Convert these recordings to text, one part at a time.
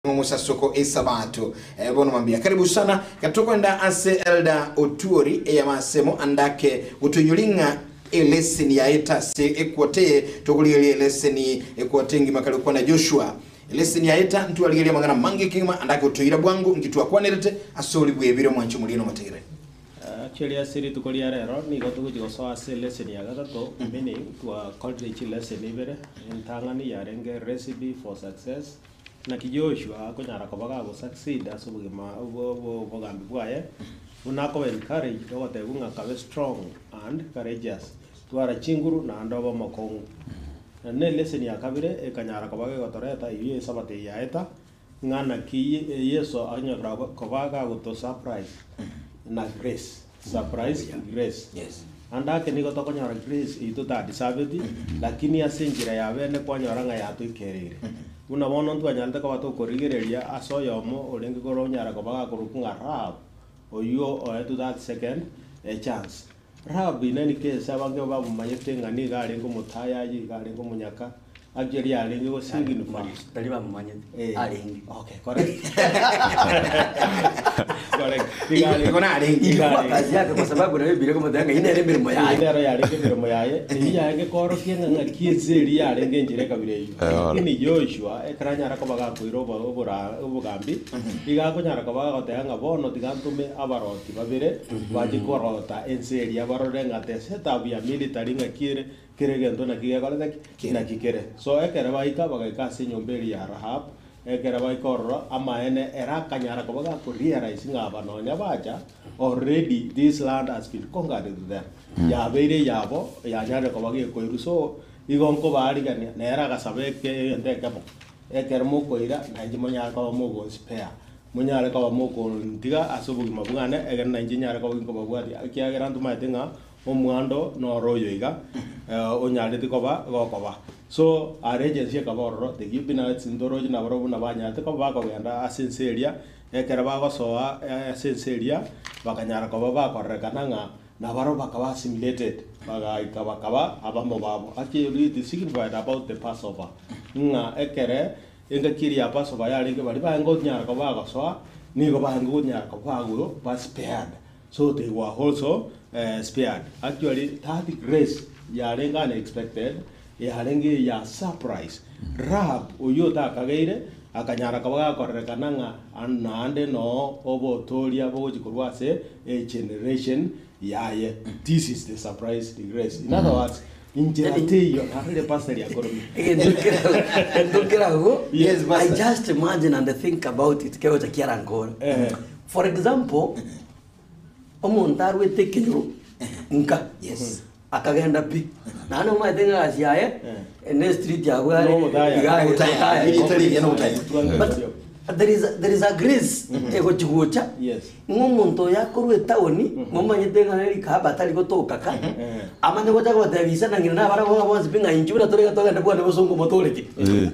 Omosasoko esabato eh, bono mambia. Karibu sana gatokwenda ase Elder Otuori eyamasemo andake gotoinyori ng'a eleseni yaeta ase ekwoteye tokorigereria eleseni ekwote engima kare kwana Joshua eleseni yaeta ntwarigereria amang'ana mange kegima andake gotoira bwango nki twakwanerete ase ori bwebire omwancho moria nomotegereri. Actually ase rituko ria rero nigo togochia gosoa ase eleseni ya gatato meaning twakorire chileseni ibere, entang'ani yarenge recipe for success. Naki Joshua akonyara koba gago-succeed ase obogima bw'obogambi bwaye, buna akoba encouraged ogotebiwa ng'a kabe strong and courageous, twara chinguru naende obe omokong'u. Na ne lesson ya kabere ekanyara koba gegotoreta eyio esabato eye yaeta, ng'a naki Yeso anyara koba gagoto surprise na grace, surprise grace. Ande ake nigo tokonyora grace eyio totadisaveti, lakini ase enchera ya bene kwanyora ng'a yatoikereire. Buna bono ntwanyarete koba tokorigereria ase oyomo orenge kore onyara koba gakorokwa ng'a Rahab, oyio oetwe that second chance. Rahab in any case abange bamomanyete ng'a nigo arenge omotayayi, iga arenge omonyaka, Actually arenge go signify. Tari bamomanyete Eh. arenge. Okay, correct. Correct. Iga arenge. Igo narenge. Iga Ilikuwa arenge. kazi yake kwa sababu nayo Biblia ekomotebia ng'a ine ere emeremo Eye yaye. nero yarenge emeremo yaye, eyio yarenge koorokia ng'a ng'aki ense eria yarenge enchera ekabira eyio. Lakini Joshua ekero anyara koba gakoira obo- obora obogambi, iga akonyara koba gagoteba ng'a bono tiga ntome abaroti babere bache korota ense eria barore ng'a the setup ya military ng'aki ere, Kera egento naki gekorete ki? Naki kere. So ekero baika, bagaika ase enyomba eria ya Rahab, ekero baika ororo, amaene ere akanyara koba gakorealize ng'a aba nonya bacha, already this land has been conquered to them. Yabeire eyabo, yanyarire koba gekoirwa. So, igo nkobaarigania, nere agasaba eke egento ekemo, ekero mokoira, nainche monyare koba mogonspare, monyare koba mokontiga ase obogima bwane, egere nainche nyare koba ginkobabwatia, ekiagera ntomaete ng'a Omwando noro oyo iga, onyarete koba gokoba. So are agency ekaba ororo, the Gibeonites ntoroche nabarobwo buna banyarete koba bakogenda ase ense eria, ekero bagosoa ase ense eria, bakanyara koba bakorerekana ng'a nabarobwo bakaba assimilated, bagaika bakaba abamo babo. Actually it signified about the Passover, ng'a ekere engaki eria ya Passover yarenge baria barenge konyara koba bagosoa, nigo barenge konyara koba bago ba spared. So they were also spared. Actually that grace yarenge unexpected, yarenge ya surprise. Rahab oyio otakageire akanyara koba gakorerekana ng'a naende noo obotoria bogochia korwa ase egeneration yaye. This is the surprise grace. In other words, inchera teiyo narire pastor riakoromire. Egento kera- egento kerago, Yes, I Pastor. just imagine and think about it kegocha kiarankora. Eh. For example, omonto arwete ekenyoro nka, Yes. akagenda pi, naende omanyete ng'a egasi yaye ne street abwo are Nobotaya. iga are Nobotaya. obotaya. Erieta riria nobotaya. But there is a, there is a grace egochi gocha Yes. ng'a omonto oyo akorwa etaoni momanyete ng'a nere rikaba atari gotoka ka amanye gocha gobatebia ise na ng'ina na abarabwo ng'a bonsi pi ng'a inchuo buna tore iga togende bwane bosongo motoreke.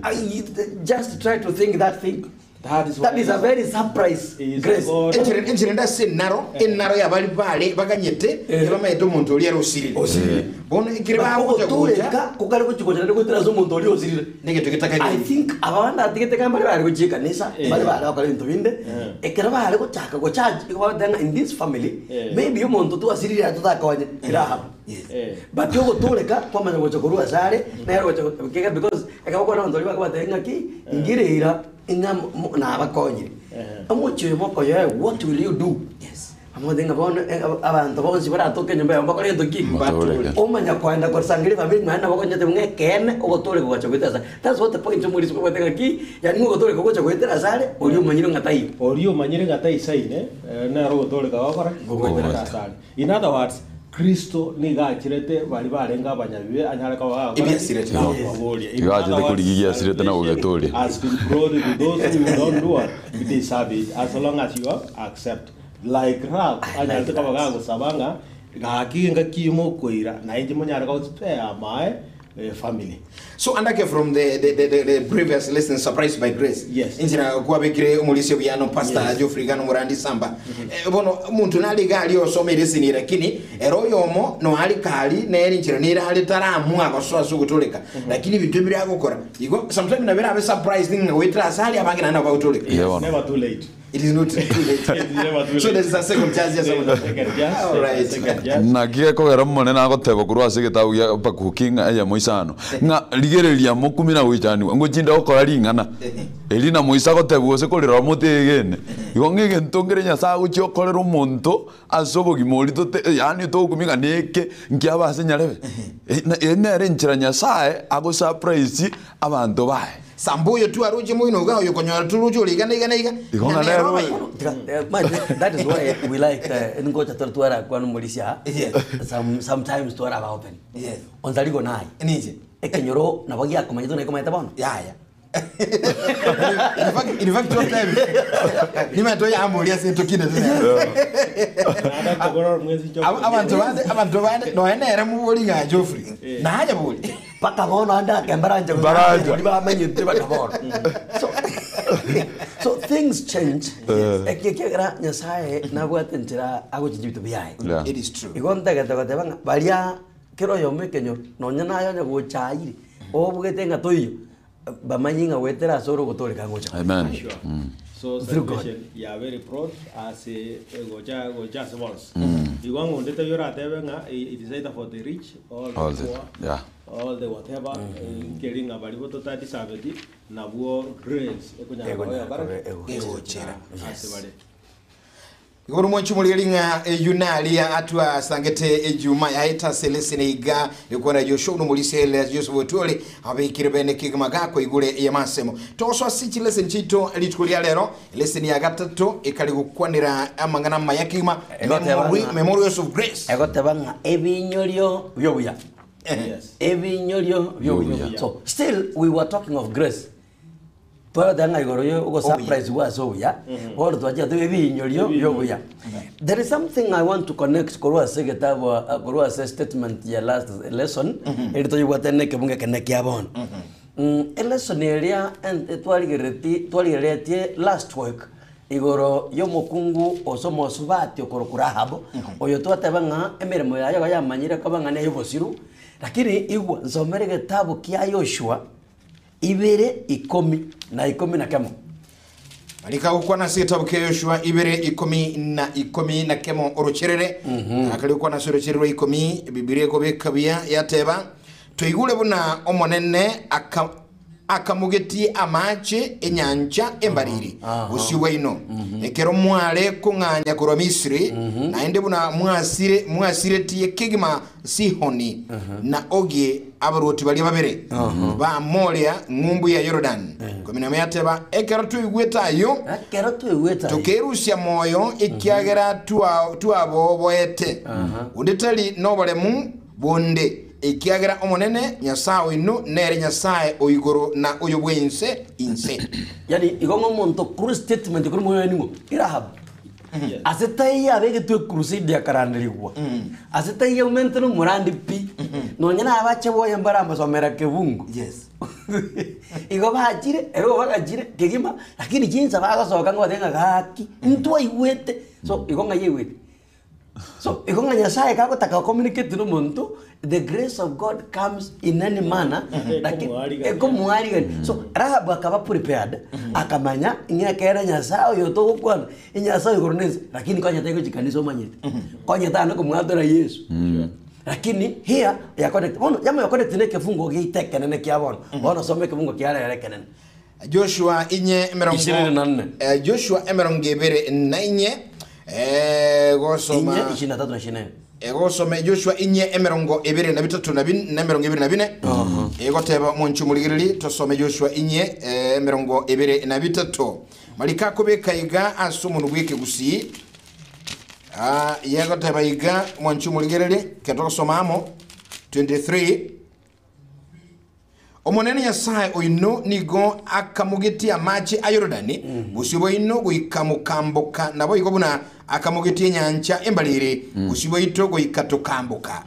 I just try to think that thing. That is That why is a very surprise He is grace. God. Enchera enchera ende ase enaro, enaro y'abari bare baganyete, Eh. ebamaete omonto oria ere osirire. Osirire. Bono ekere bagocha gocha, Ogotoreka kokare gochi gocha naende goetera ase omonto oria osirire. negento I getakaini. think aba bande atigete ng'a mbare bare gochia ekanisa, Eh. mbare bare gokora ebinto binde, Eh. ekero bare gochaka gocharge, igo bagoteba ng'a in this family, Eh. maybe omonto twasirire ere totakonye, Rahab. Eh. But ogotoreka kwamanya gocha korwa ase are, nere gocha go- kega because ekero okwana abanto baria bakobatebia ng'aki, ingira eira ing'a mo nabakonyire. Ehe. Omochie oyo mokoyoe what will you do? Yes. Amotebia ng'a bono eh, abanto bonsi baratoke enyomba yabo mbakore gento ki? Mbatoreke. Omanya koenda kosangereria efamiri nonya nabo okonyete ng'a ekeene ogotoreka gocha goetera ase are. That's what the point omorisia obwate ng'aki, yaani ng'a ogotoreka gocha goetera ase are, oria omanyire ng'a taiyo. Oria omanyire ng'a taisaine, eh, nere ogotoreka gokora ki? Goetera ase are. In other words, Kristo nigo achirete baria barenge abanyabibe anyare koba gakora ki? Ebiasirete. Nakobaboria. In Igo other achete words, korigia egiasirete na salvation gogetoria. has been brought to those who don't do what? Deserve it, as long as you accept. Like Rahab, I like anyarete koba that. gagosaba ng'a gaki engaki mokoira, nainche monyare gospare amae. Family. So andake from the, the, the, the, the previous lesson surprised by grace. Yes. Inchira kwabekire omulisi buyano pastor Yes. Geoffrey gano murandi samba. Eh, bono omuntu nali gali osoma elesson lakini ero oyomo no ali kali neri inchira nira ali taramwa gosoa sugutoleka. Lakini bintu biri agokora. Igo sometimes nabera abe surprised ng'a witra asali abange nana bagutoleka. Yeah, bono. Never too late. It is not too late. It is never too So late. there's a second chance yes. There's a second chance. All right. Second chance. Naki gekogera monene agoteba korwa ase egetabu gia Habakuki ng'a eyemo isano, ng'a rigereria mokumi na goichaniwa, ngochinde gokora ring'ana eri na moisa gotebwa gose korera motegene. Igo ng'a egento nkere Nyasaye agochia okorera omonto ase obogima oria tote yaani togokumia ng'a neke nkiabe ase nyarebe. Eye nere enchera Nyasaye agosurprise abanto baye. Sambuyo tu aruche moino iga oyo konyora turuche ore iga na iga na iga. Igo ng'a Na nero nero bai. Tiga, man, that is why we like ngocha tori twara kwanu morisia. Yes. Some, sometimes twara ba open. Yes. Onzarigo naye. Ninche. Ekenyoro nabo giakomanyete naye bono. Yaya. In fact, what time? Nimato ya amuria sento kine. Abantu bande no enere mubori nga Geoffrey. Na haja bori. Paka bono anda kembaranja. Baranja. Bamanyete baka bono. So so things change. Ekiekera Nyasaye nabwate nchira agochinja binto biaye. Yeah. It is true. Igo ntagete goteba ng'a baria kero oyomo ekenyoro nonya naye onye gochaire obugete ng'a toiyo bamanye ng'a goetera ase ore ogotoreka ngocha. Amen. Sure. So Through God. salvation, you are very proud as a gocha gocha bonds. Igo ng'ondete yoratebe ng'a it is either for the rich or the All the- poor. yeah. All the whatever nkeri ng'a bari bototadisabeti nabwo grace ekonyara Ekonyara koba bara koba Egochera. ase bare. Igoro mwanchi muligeri ng'a eyunalia atwa sangete ejuma yaeta selesene iga ikona Joshua no mulisele Joseph Otole abikire bene kigma gako igure ya masemo toswa sichi lesson chito litukulia lero lesson ya gatatu ikali gukwanira amangana maya kigma Egoteba Memori- ng'a- memorials of grace. Egoteba ng'a ebinyorio byobuya. Yes. Ebinyorio byobuya. Byobuya. So still we were talking of grace. Twateba ng'a igoro yo ogo surprise wa so buya. Bono twachia tu ebinyorio byobuya. There is something I want to connect korwa ase getabu korwa ase statement ya last lesson eri toyibwatene kebunge kene kia bono. Elesson eria twarigereti twarigeretie last week igoro yomokungu osomosubati okorokwa Rahabu oyo twateba ng'a emeremo yaye igo yamanyire koba ng'a neye obosiru lakini igwa nsomere getabu kia Yoshua ibere ikomi na ikomi na kemo. Alika gukwana ase getabu kia Yoshua ibere ikomi na ikomi na kemo orocherere. Akali gukwana ase orocherere rwa ikomi Bibilia ekobeka buya yateba toigure buna omonene akamugetie amache enyancha embariri bosio bwaino ekero mware kong'anya korwa Misri naende buna mwasire mwasiretie kegima Sihoni na Ogi abaroti baria babere bamoria ng'umbu ya Jordan kumi yateba ekero tuigwete ayo Ekero tuigwete ayo tukerusia moyo ekiagera twaboboete onde tari noboremu bonde ekiagera omonene Nyasaye oino nere Nyasaye oigoro na oyo bwense inse. Yani igo ng'omonto kuru statement kuri moyo ningo Rahab. Ase taiya abegetwe crusade yakarandirigwa. Ase taiya umente no murandi pi. Nonya nabache boye mbara amasomera kebungu. Yes. Igo bachire ero bagachire kegima lakini chinsa bagasoka ngo batenga gaki ntwaigwete. So igo ng'a yeigwete. So igo ng'a Nyasaye kagotaka communicate no monto the grace of God comes in any manner lakini ekomuarigani. So Rahab akaba prepared akamanya ng'ekere Nyasaye oyo togokwana Nyasaye igoro nense lakini konya tego chikanisa omanyete konya tano komwatora Yesu. Lakini here ya connect bono yamo ya connect ne kefungo giitekenene kia bono bono some kefungo kiarere kenene Joshua inye emerongo 24. Joshua emerongo ibere na inye gosoma inye 23 na 24 egosome Joshua inye emerongo ibere na bitatu na bin na emerongo ibere na bine egoteba monchu muligiriri tosome Joshua inye emerongo ibere na bitatu malika kubeka iga ase omondu bweke gusi yegoteba iga monchu muligiriri ketogosomamo 23 Omonene Nyasaye oino nigo akamugetie amache a Yorodani bosio bwaino goika mokamboka nabo igo buna akamugetie enyancha embariri bosio bwaito goika tokamboka.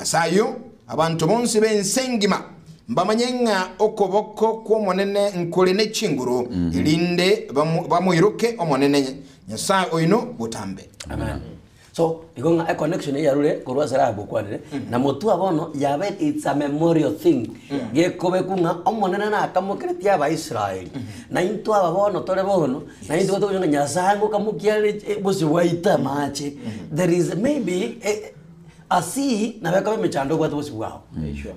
Ase ayo Abanto bonsi b'ense engima mbamanye ng'a okoboko kw'Omonene nkore ne chinguru, erinde bamoiroke Omonene, Nyasae oino, botambe. Amen. So, igo ng'a econnection eye yarure korwa ase Rahabu okwanire, na motwe bono yabe it's a memorial thing, gekobekwa ng'a Omonene nakamokeretie Abaisraeli, na intwe aba bono tore bono, na intwe tokonya ng'a Nyasaye ngokamokia are bosio bwaito amache. There is maybe eh, Asii nabo ekoba emechando obwate bosio bwao,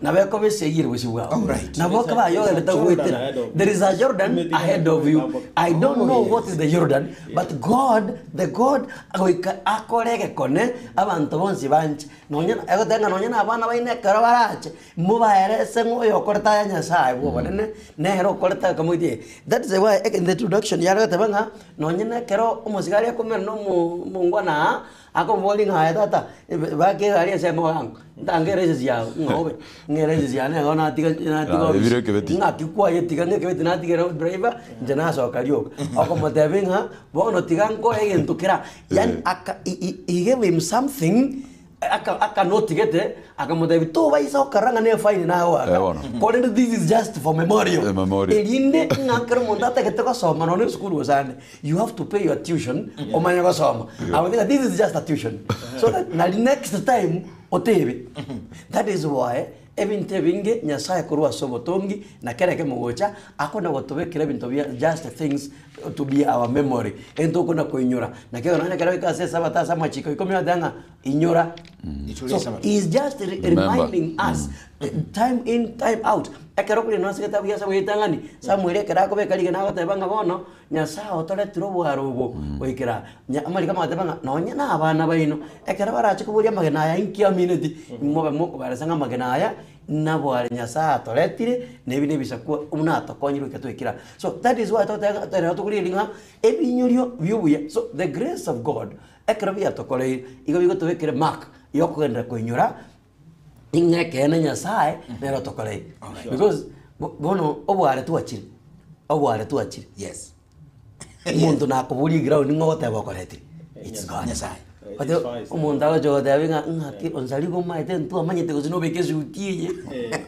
nabo ekoba esegi ere bosio bwao, Alright. nabo ekoba ayogerete There's a Jordan goetera. ahead of There is a Jordan ahead of you. I don't know what is the Jordan, but God, the God goika akore egekone abanto bonsi banche. Nonya egoteba ng'a nonya na abana baino ekero barache, mobaerese ng'a oyokorete aya Nyasaye bw'obonene, nere okorete akamoitia. That is why in the introduction yare goteba ng'a nonya na ekero omosigari akomerana na omo omongwana aa, Akomoboria ng'a aye tata, baka egari ensemo iga ntange eraisensi yago, ng'a obe, ng'a eraisensi yane igo natiga natiga Ah, ebire ofisi, ekebeti. ng'aki kwayetiga ng'a ekebeti natigera driver, inche nasoka rioka. Okomotebia ng'a bono tiga nkoe egento kera, yaani aka he he he gave him something, aka akanotigete, akamotebia tobaisa gokarora ng'a ne efaini Eh, nagoaka, bono. korende this is just for memorial. Eh, memorial. Erinde ng'a ekero omonto atagete gosoma nonye esukuru gose ande, You have to pay your tuition omanye gosoma. I would think this is just a tuition. So that nari next time otebe. That is why ebinto ebinge Nyasaye korwa ase obotongi na kera ekemo gocha akona gotobekera ebinto bia just things to be our memory. Egento okona koinyora. Naki ekero nonye ekero goika ase esabato ase amachiko ikomi ogoteba ng'a inyora. Ichore So esabato. he is just Remember. reminding us time in time out. Ekero okoriina ase egetabu gia Samuel ritang'ani, Samuel ekero akobeka rigena agoteba ng'a bono Nyasae otoretire obwaro obo goikera nya amariko amateba ng'a nonye na abana baino, ekero barache koboria amagena aya inki amineti, mobe mokobaresa ng'a amagena aya nabo are Nyasae atoretire, na ebi na ebisaku buna atokonyire goika toikire aa. So that is why togoteba ng'a rero tokorigereria ng'a ebinyorio bia obuya, so the grace of God, ekero biatokoreire, igo bigotobekera emark ya okogenderera koinyora ing'a ekeene Nyasaye nere otokoreire. Because bo- bono obware twachire, obware twachire. Yes. Omonto nakoboria eground ng'a ogoteba okoretire, it's God. Nyasaye. Ote omonto agocha goteba ng'a ng'aki onsari gomaete ntwamanyete gose nobeke esuti eye.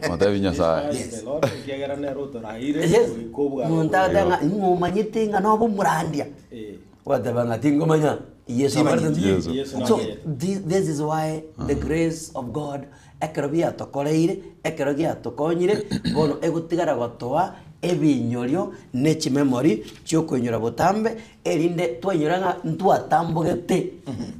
Motebi Nyasaye. Yes. Ekiagera nere otoraire Yes. goika obware Omonto agoteba ng'a ng'o omanyete ng'a nobe omorandia. Eh. Gwateba ng'a tingomanya Yeso Timanyeti. akorete Yeso. Yeso So namanyete. this, this is why the grace of God ekero biatokoreire ekero giatokonyire bono egotigara gotoa ebinyorio ne chimemori chiokoinyora botambe erinde twainyora ng'a ntwatambogete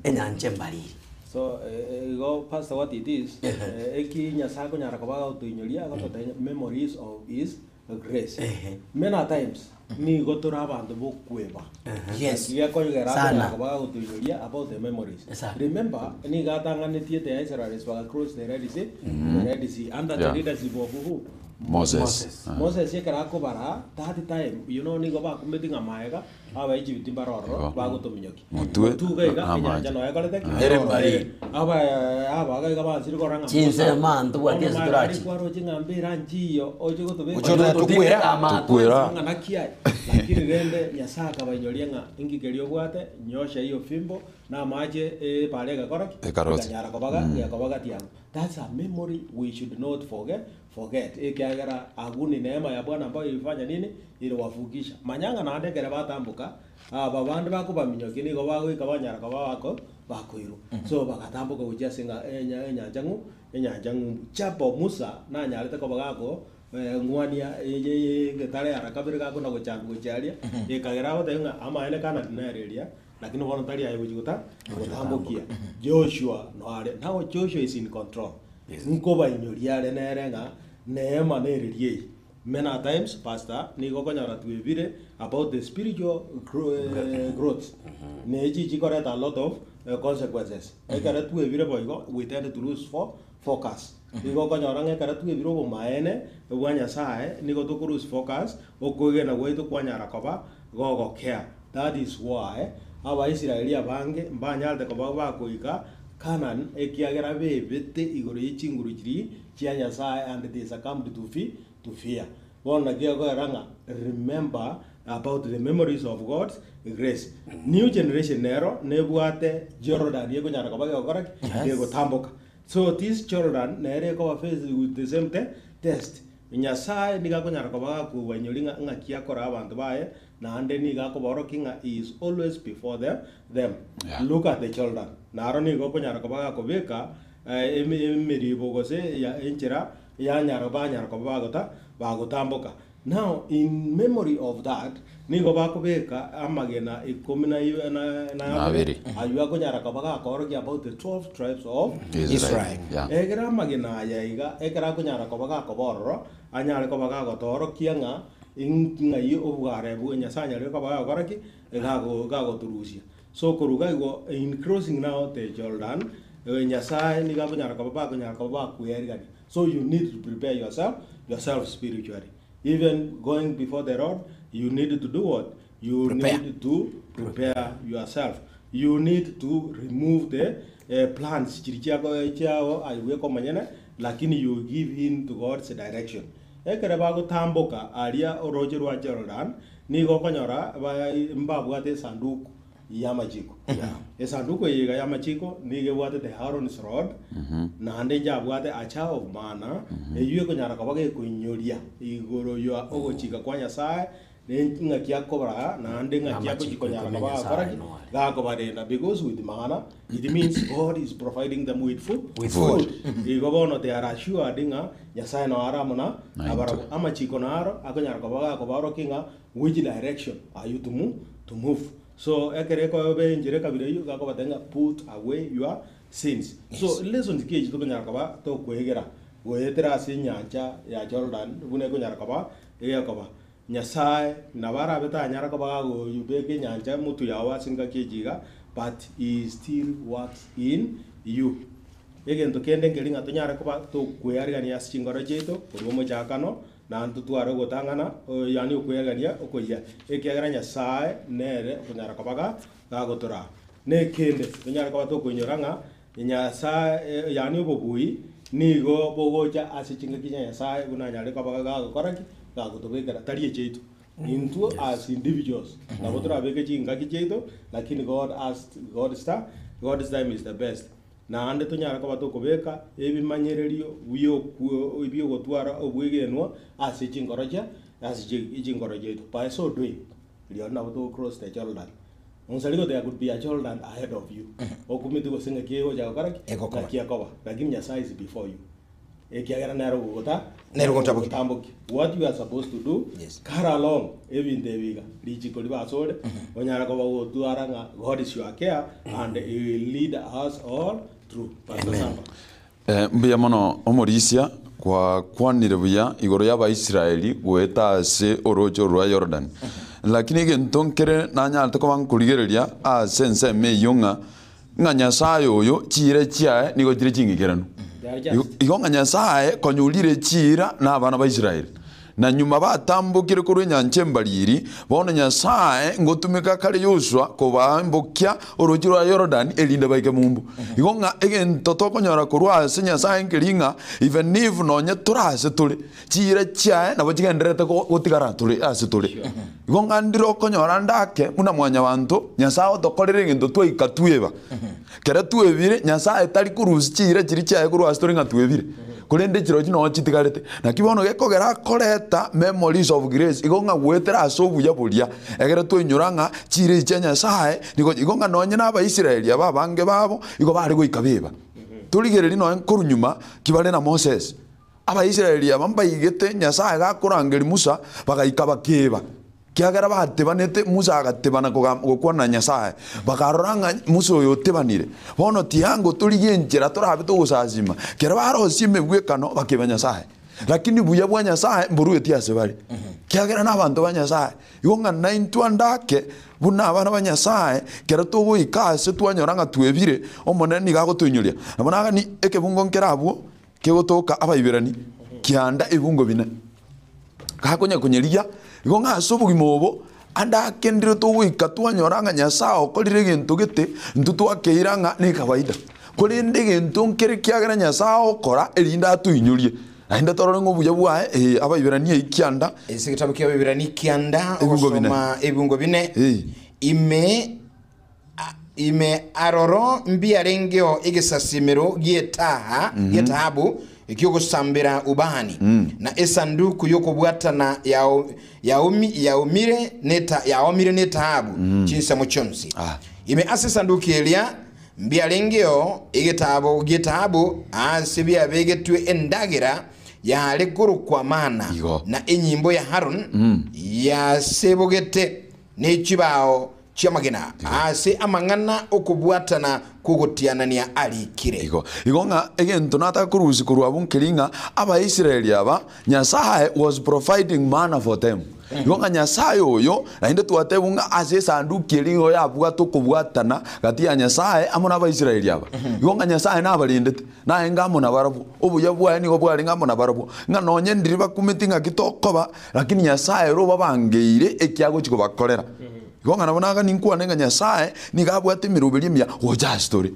enyancha embariri. So eh, igo pastor what it is eh, eki nyasaye akonyara koba agotoinyoria agototebia memories of his Grace. Ehe. Many a times nigo tore abanto bokweba. Yes. Gekogera Sana. akonyara bagotoinyoria about the memories. Sana. Remember nigo atang'anetie the Israelites baga cross the Red Sea, the Red Sea under the Yeah. leadership of who? Moses. Moses ekero akobara that time you know nigo bakumeti ng'a maega Aba Egypt mbare ororo Igo. bagotominyokia. Motwe, Motuga iga na enyancha amache. noyo ekorete ki? Ere mbari. Aba aba iga iga bansire korora ng'a Chinsemo anto bwati ase Bono torachi. kwaroche ng'a mbera nchiyo oche gotobeka Oche gotobeka tokwera. Tokwera. ng'a naki aye. Lakini rende Nyasae akabainyoria ng'a inki keria obwate nyosha iyo fimbo na amache ebare egakora ki? Ekarosia. Ekanyara kobaga gekoba gati abwo. That's a memory we should not forget forget ekiagera agwo ni neema ya Bwana ambayo ilifanya nini? Iliwavukisha. Manya ng'a naende ekere batamboka, aba bande bakobaminyokia nigo bagoika banyara koba bako bakoirwa. So bagatamboka gochia ase ng'a enya enyancha ng'u enyancha ng'umbu. Japo Musa nanyarete koba gako ng'wania eye egetare ara kabere gakona gochandwa gochia aria, ekagera agotebia ng'a amaene Kanani nere eria, lakini bono tari aye gochia gota gotambokia. Joshua noare, now Joshua is in control. Nkobainyoria are nere ng'a neema nereria eye. Many a times pastor nigo okonyora twebire about the spiritual growth ne echi chikoreta a lot of consequences. Ekero twebire boigo we tend to lose focus. Nigo okonyora ng'a ekero twebire obomaene bwa Nyasaye nigo toko lose focus okoegena gwaito kwanyara koba gogokea. That is why Abaisraeli abange mbanyarete koba bakoika Canaan ekiagera bebete igoro ye chinguru chiria chia Nyasae and they succumbed to fe to fear. Bono naki ekogera ng'a remember about the memories of God's grace. New generation nero nebwate Jordan ekonyara koba gegokora ki? Gegotamboka. So this Jordan nere ekoba faced with the same te test. Nyasaye nigo akonyara koba gakobainyori ng'a ng'aki akora abanto baye, naende nigo akoborokia ng'a he is always before them them. Yeah. Look at the Jordan. Naro nigo okonyara koba gakobeka emi emeribo gose ya enchera yanyara banyara koba bagota bagotamboka. Now in memory of that, nigo bakobeka amagena ikomi na na na abere, ayio akonyara koba gakoorokia about the 12 tribes of Israel. Yeah. Ekero amagena aya iga, ekero akonyara koba gakoba ororo, anyare koba gagotoorokia ng'a ng'ai obware bwa Nyasaye anyarire koba gagokora ki? Gago gagotorusia. So koruga igo, in crossing now the Jordan, Nyasaye nigo akonyara koba bakonyara koba bakwearigania. So you need to prepare yourself yourself spiritually even going before the Lord you need to do what? You Prepare. need to prepare yourself you need to remove the eh, plans chiri chiako chiao aye bweka omonyene lakini you give in to God's direction. Ekere bagotamboka aria oroche rwa Jordan nigo okonyora ba mbabwate esanduku y'amachiko. Esanduku eye iga y'amachiko nigo ebwatete Aaron's rod, naende njabwate a jar of manna, eyio ekonyara koba gekoinyoria igoro ya ogochika kwa Nyasae, ne ng'aki akobaraa, naende ng'aki agochi Namachiko konyara ikomi koba Nyasae gakora ki? noare. Gakobarenda. Because with manna, it means God is providing them with food. With Food. Igo bono they are assured ng'a Nyasae nao are amo na Naintwe. abarabwo. Amachiko naro akonyara koba gakobaorokia ng'a which direction are you to move, to move. So ekero ekoba enchera ekabira eyio iga akobatebia ng'a put away your sins. So lessons ki echi tokonyara koba tokoegera goetera ase enyancha ya Jordan buna ekonyara koba egekoba. Nyasae nabo arabe tanyara koba gagoyobeka enyancha motwe yao ase engaki echi iga but he still works in you. Egento kende nkeri ng'a tonyare koba tokwearigania ase chinkoro chiaito korwa omochakano Naende totware ogotang'ana, yaani okwegania okoyia, ekiagera Nyasae nere okonyara koba ga gagotoraa. Nekende, tonyare koba tokoinyora ng'a Nyasae, yaani obobui, nigo bogocha ase chingaki chia Nyasae buna anyare koba gagokora ki? Gagotobekera, tari echiaito. Intwe as individuals, nabo torabeke chingaki chiaito, lakini God has God's time, God's time is the best. Naende tonyare koba tokobeka ebimanyererio bi'ogotwara obwegenwa ase chinkoro chia ase chinkoro chiaito. By so doing, rirorio nabo togo cross the Jordan. Onsari go there could be a Jordan ahead of you. Okumeti gose ng'aki egocha gokora ki? Egokoba. Ng'aki ekoba. Lakini Nyasaye is before you. Ekiagera nere ogogota Nere ogotambokia. ogotambokia. What you are supposed to do, Yes. carry along ebinto ebi iga, richiko ribe asore, onyare koba ogotwara ng'a God is your care and he will lead us all through. Pastor Samba. Eh, mbuya mono omorisia gwakwanire buya igoro y'Abaisraeli goeta ase orooche orwa Yorodani. Lakini egento nkere nanyarete koba nkorigereria ase ensemo eyio ng'a ng'a Nyasae oyo chiira chiaye nigo chire ching'ikeranu. Igo ng'a Nyasae konya orire chiira nabana ba Israeli, na nyuma batambokire korwa enyancha embariri, bono Nyasae ngotumeka kare Yoshua kobaambokia orooche rwa Yorodani erinde baike mumbu. Igo ng'a egento tokonyora korwa ase Nyasae nkeri ng'a even if nonye tore ase tore, chiira chiaye nabo chigendererete gotigara tore ase tore. Igo ng'a ndire okonyora ande ake buna mwanyabanto, Nyasae otokorere egento twaika tweba. Kere twebire, Nyasae tari korusia chiira chiria chiaye korwa ase tore ng'a twebire, korende chirochio noo chitigarete. Naki bono gekogera akoreta memories of grace, igo ng'a goetera ase obuya boria, ekero twainyora ng'a chiira echi chia Nyasae nigo igo ng'a nonye na Abaisraeli aba abange babo, igo bare goika beba. Torigereria nonye korwa nyuma, ki bare na Moses. Abaisraeli aba mbaigete Nyasae gakorangeria Musa, bagaika bakeeba, ekiagera batebanete. Musa agatebana gokwana na Nyasae, bakarora ng'a Musa oyo otebanire. Bono tiango torigie enchera torabe togosasima. Ekero barosia emegwekano bakeba Nyasae. Lakini buya bwa Nyasae mborueti ase bare, ekiagera nabanto ba Nyasae. Igo ng'a naintwe ande ake buna abana ba Nyasae, ekero togoika ase twanyora ng'a twebire, Omonene nigo agotoinyoria. Nabo nagani ekebungo nkere abwo. Kegotoka Abaibirani kianda ebungo bine, gakonya konyerigia, igo ng'a ase obogima obo ande akendire togoika twanyora ng'a Nyasae okorire egento gete, intwe twakeira ng'a nekawaida. Korende egento nkere kiagera Nyasae ogokora erinde atoinyorie, naende torore ng'a obuya bwaye ee Abaibirania eyio kianda. Ase egetabu kia Abaibirania kianda Ebungo bine. ogosoma ebungo bine Ee. ime. Ime aroro mbiarengeo egesasimero gi'etaha gi'etahabu eki'ogosambera ubani, na esanduku y'okobwatana yaomire netahabu chinsemo chionsi. Ime ase esanduki eria mbiarengeo egetaabo gi'etahabu aase biabegetwe endagera yare korokwa mana, na enyimbo ya Haroni yasebogete ne chibao chi'amagena aase amang'ana 'okobwatana kw'ogotianania arikire. Igo, igo ng'a egento nataka korusia korwa abwo nkeri ng'a Abaisraeli aba, Nyasae was providing manna for them. Igo ng'a Nyasae oyo, naende twatebwa ng'a ase esanduki eria igo yabwate okobwatana gati ya Nyasae amo na Abaisraeli aba. Igo ng'a Nyasae nabarendete, naenge amo nabarabwo, obuya bwaye nigo bwarenge amo nabarabwo, ng'a nonye ndiri bakumeti ng'aki tokoba, Lakini Nyasae ere obabangeire eki agochia kobakorera. Igo ng'a nabo naga ninkwane ng'a Nyasae nigo abwate emeroberio emiya gocha ase tore.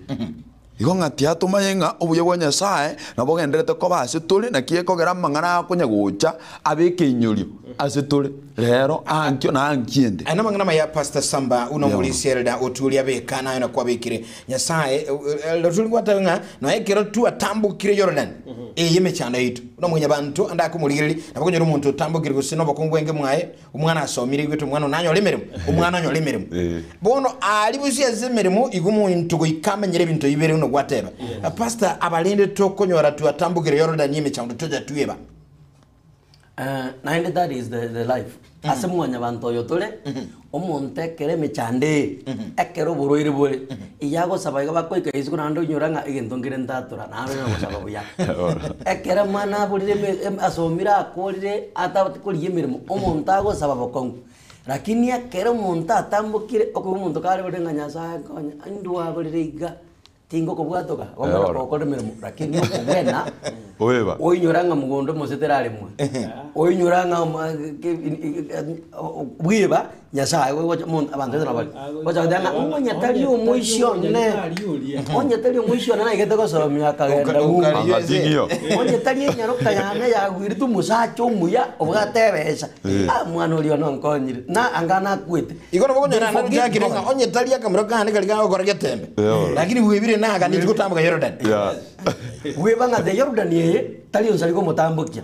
Igo ng'a tiatomanye ng'a obuya bwa Nyasae nabo bogendererete koba ase tore, naki ekogera amang'ana akonya gocha abe ekeinyorio ase tore rero, ankio na ankio ende. Aya namang'ana amaya Pastor Samba buna Yebo. omorisia Elder Oturi abeka naye nakwo abekire. Nyasae Elder Oturi gwateba ng'a nonya ekero twatambokire Yorodani eye emechando yaito buna mwanyabanto ande akomorigereria nabo okonyora omonto otambokire gose nobokongu bwenge mwaye omwana asomire aigwete omwana one nanyore emeremo omwana onyore emeremo bono aria bosio ase emeremo igo omonto goika amenyere ebinto bibere buna gwateba. Pastor abarende tokonyora twatambokire Yorodani emechando tocha tweba. Naende that is the, the life ase mwanyabanto oyo tore omonto ekero emechando eye ekero oborwaire bore iga agosaba iga bakoika isiko naende onyora ng'a egento nkere ntatora naende onyore gosaba buya ekero omwana aborire eme- em- asomire akorire atabati korigia emeremo omonto agosaba bokong'u lakini ekero omonto atambokire okoigwa omonto kare borire ng'a nyasaye nkonye ndwaborire iga Tingokobwatoka, gokora Eoro. gokora emeremo, lakini okobwena Oeba. oinyora ng'a mogondo mose teraremwa, oinyora ng'a oma- ke- bweba Nyasaye gocha omonto abanto gete nabare, gocha goteba ng'a onye tari omoisia one, onye tari omoisia one naigete gosomia akagenda ng'umbu. Ang'ating'io. Onye tari enyaroka yane yagwirete omosacha omuya obwate ebesa, ah mwana oria one onkonyire, na anga nakwete. Igo nabo okonyora They naende forget gochakire God. ng'a onye tari akamura kane karia kagokora getembe, Eoro. lakini bwebire naganeti gotamboka Yorodani. Yeah. Bweba ng'a the Yorodani eye tari onsari komotambokia.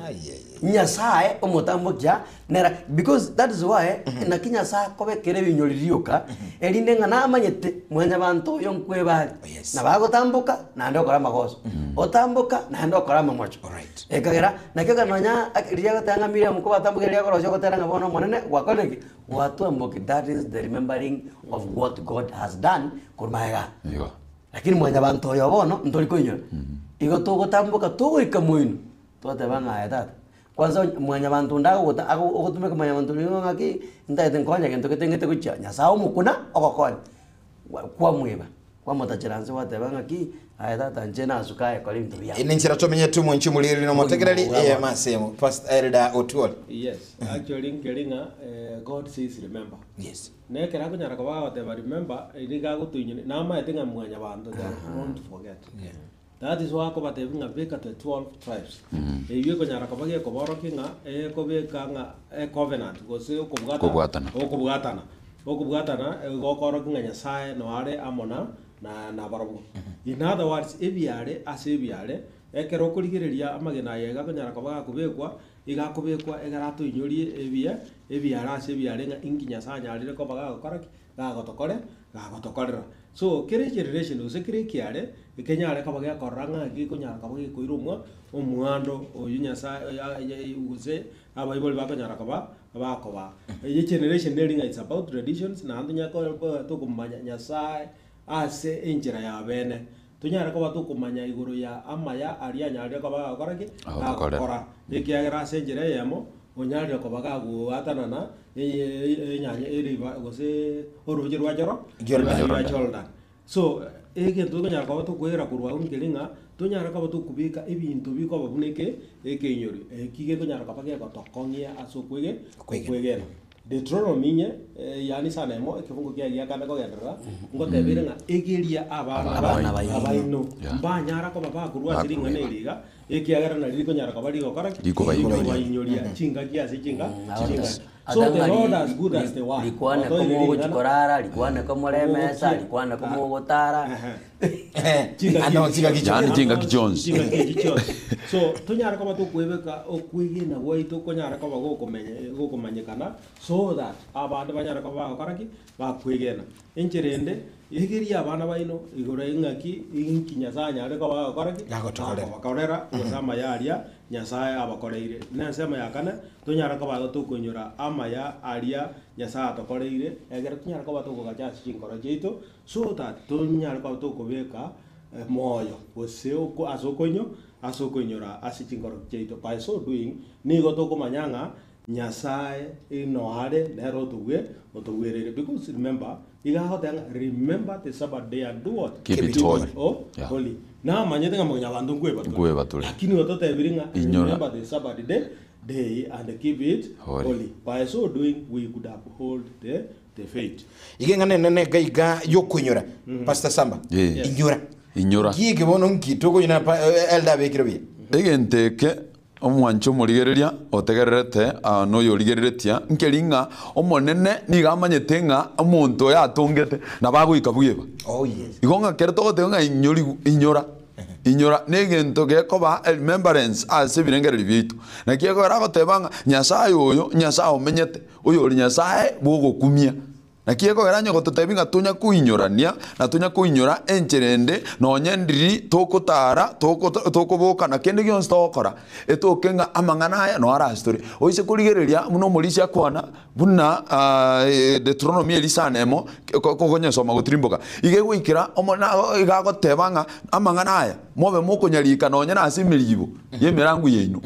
Nyasaye omotambokia nera because that is why naki Nyasaye akobekera ebinyori rioka erinde ng'a namanyete mwanyabanto oyo nkweba are. Yes. Nabo agotamboka naende okora amagoso. Otamboka naende okora amamocho. Alright. Ekagera nakio ekero nonya riria agoteba ng'a Miriam kobatambokire riria akorosia ogotera ng'a bono Omonene gwakorire ki? Gwatwamboki that is the remembering of what God has done korwa magega. Igo. Lakini mwanyabanto oyo bono ntori koinyora. Igo togotamboka togoika moino twateba ng'a aye tata kwanza onye mwanyabanto onde agogota ago ogotumeka mwanyabanto oria ng'a ng'aki ntagete nkonye gento gete ngete gochia Nyasaye omokuna ogokonya. Kwamweba. Kwamotachera nse gwateba ng'aki, Aye tata, inche nasuka aye kora ebinto biao. Ere nenchera tomenyete omwanchi omoriri na omotegereri Obogima eyemo ase eyemo. Pastor Elder Otuol. Yes, actually nkeri ng'a eh, God says remember. Yes. Na ekero akonyara koba agoteba remember, nigo agotoinyora, namaete ng'a mwanyabanto they are prone to forget. That is why akobatebia ng'a beka the 12 tribes. Eyio ekonyara koba gekoborokia ng'a ekobeka ng'a ecovenant gose okobwata Kobwatana. okobwatana. Okobwatana gokorokia ng'a Nyasaye noare amo na na nabarabwo. In other words, ebiare ase ebiare, ekero okorigereria amagena aya iga akonyara koba gakobekwa, iga akobekwa ekero atoinyorie ebiya ebiare ase ebiare ng'a inki Nyasaye anyarire koba gagokora ki? Gagotokore gagotokorera. So, kera egeneration gose kera ekiare, ekenyare koba gekorora ng'a gekonyara koba gekoira omwa omwando oywo Nyasaye gose abaibori bakonyara koba bakoba. Eye generation neri ng'a it's about traditions naende tonyare koba tokomanya Nyasaye ase enchera ya bene. Tonyare koba tokomanya igoro ya amaya aria anyarire koba gagokora ki? Agotokorera. Gagokora. Ekiagera ase enchera eyemo, onyarire koba gagoatanana enyanya eriba gose oroche rwa Joro Jordan. rwa Jordan. So, egento tokonyara koba tokoera korwa agwo nkeri ng'a, tonyare koba tokobeka ebinto bikoba buna eke ekeinyorio, eki gekonyara koba gegotokong'ia ase okwege Okwegena. okwegena. Deuteronomy inye, yaani sana emo, ekefungo kiaye gia kane kogenderera, ngoteba ere ng'a egeria abana Abana baino. abaino, Yeah. mbanyara koba bakorwa ase ring'ana Bakorwa. eri iga, ekiagera nario rikonyara koba rigokora ki? Rikobainyoria. Rikobainyoria chingaki ase chinga chingaki. So the Lord as good as the word. Rikwane Otoire komogochi ring'ana. korara, rikwane komore emesa, Omogochia. rikwane komogotara. Ano chingaki Yaani chionsi. chingaki chionsi. Chingaki echi chionsi. So tonyare koba tokwebeka okwegena gwaito konyare koba gokomenye gokomanyekana so that abande banyare koba bagokora ki bakwegena. Enchera ende egeria abana baino igoro eng'aki inki Nyasaye anyare koba bagokora ki Gagotokorera. bakorera gose amaya aria Nyasaye abakoreire. Na ensemo ya kane tonyare koba tokoinyora amaya aria Nyasaye atokoreire egere tonyare koba tokogacha ase chinkoro chiaito so that tonyare koba tokobeka moyo gose oko ase okoinyo ase okoinyora ase chinkoro chiaito. By so doing nigo tokomanya ng'a Nyasaye inoare nere otobwe otobwerere because remember iga agoteba ng'a remember the Sabbath day and do what? Keep it holy. Oh, Yeah. holy. Namanyete ng'a monya abanto nkweba tore. Nkweba tore. Lakini ototebiri ng'a Inyora. remember the Sabbath day and keep it Holy. holy. By so doing we could uphold the faith. Ige ng'ana enene gaiga yokoinyora. Pastor Samba. Yeah. Inyora. Inyora. Kieke bono nki tokoinyora pa elder abekire buya. Egento eke omwancho omorigereria otegererete ah, noyo origereretia nkeri ng'a omonene niga amanyete ng'a omonto oyo atongete nabo agoika bweba. Oh yes. Igo ng'a kere togoteba ng'a inyori inyora inyora na egento gekoba remembrance ase ebirengererio biaito. Naki ekogera agoteba ng'a Nyasaye oyo, Nyasaye omenyete, oyo ore Nyasaye bwogokumia. Naki ekogera onye gototebia ng'a tonya koinyorania, na tonya koinyora enchera ende, nonye ndiri tokotara, toko tokoboka na kende gionsi togokora, etoke ng'a amang'ana aya noyo arase tore. Oise korigereria buna omorisia akwana, buna Deuteronomy eria sana emo, kogonyesoma gotirimboka, iga egoikera omo na iga agoteba ng'a amang'ana aya, mobe mokonyarika nonye na ase emeribo ya emerango yaino.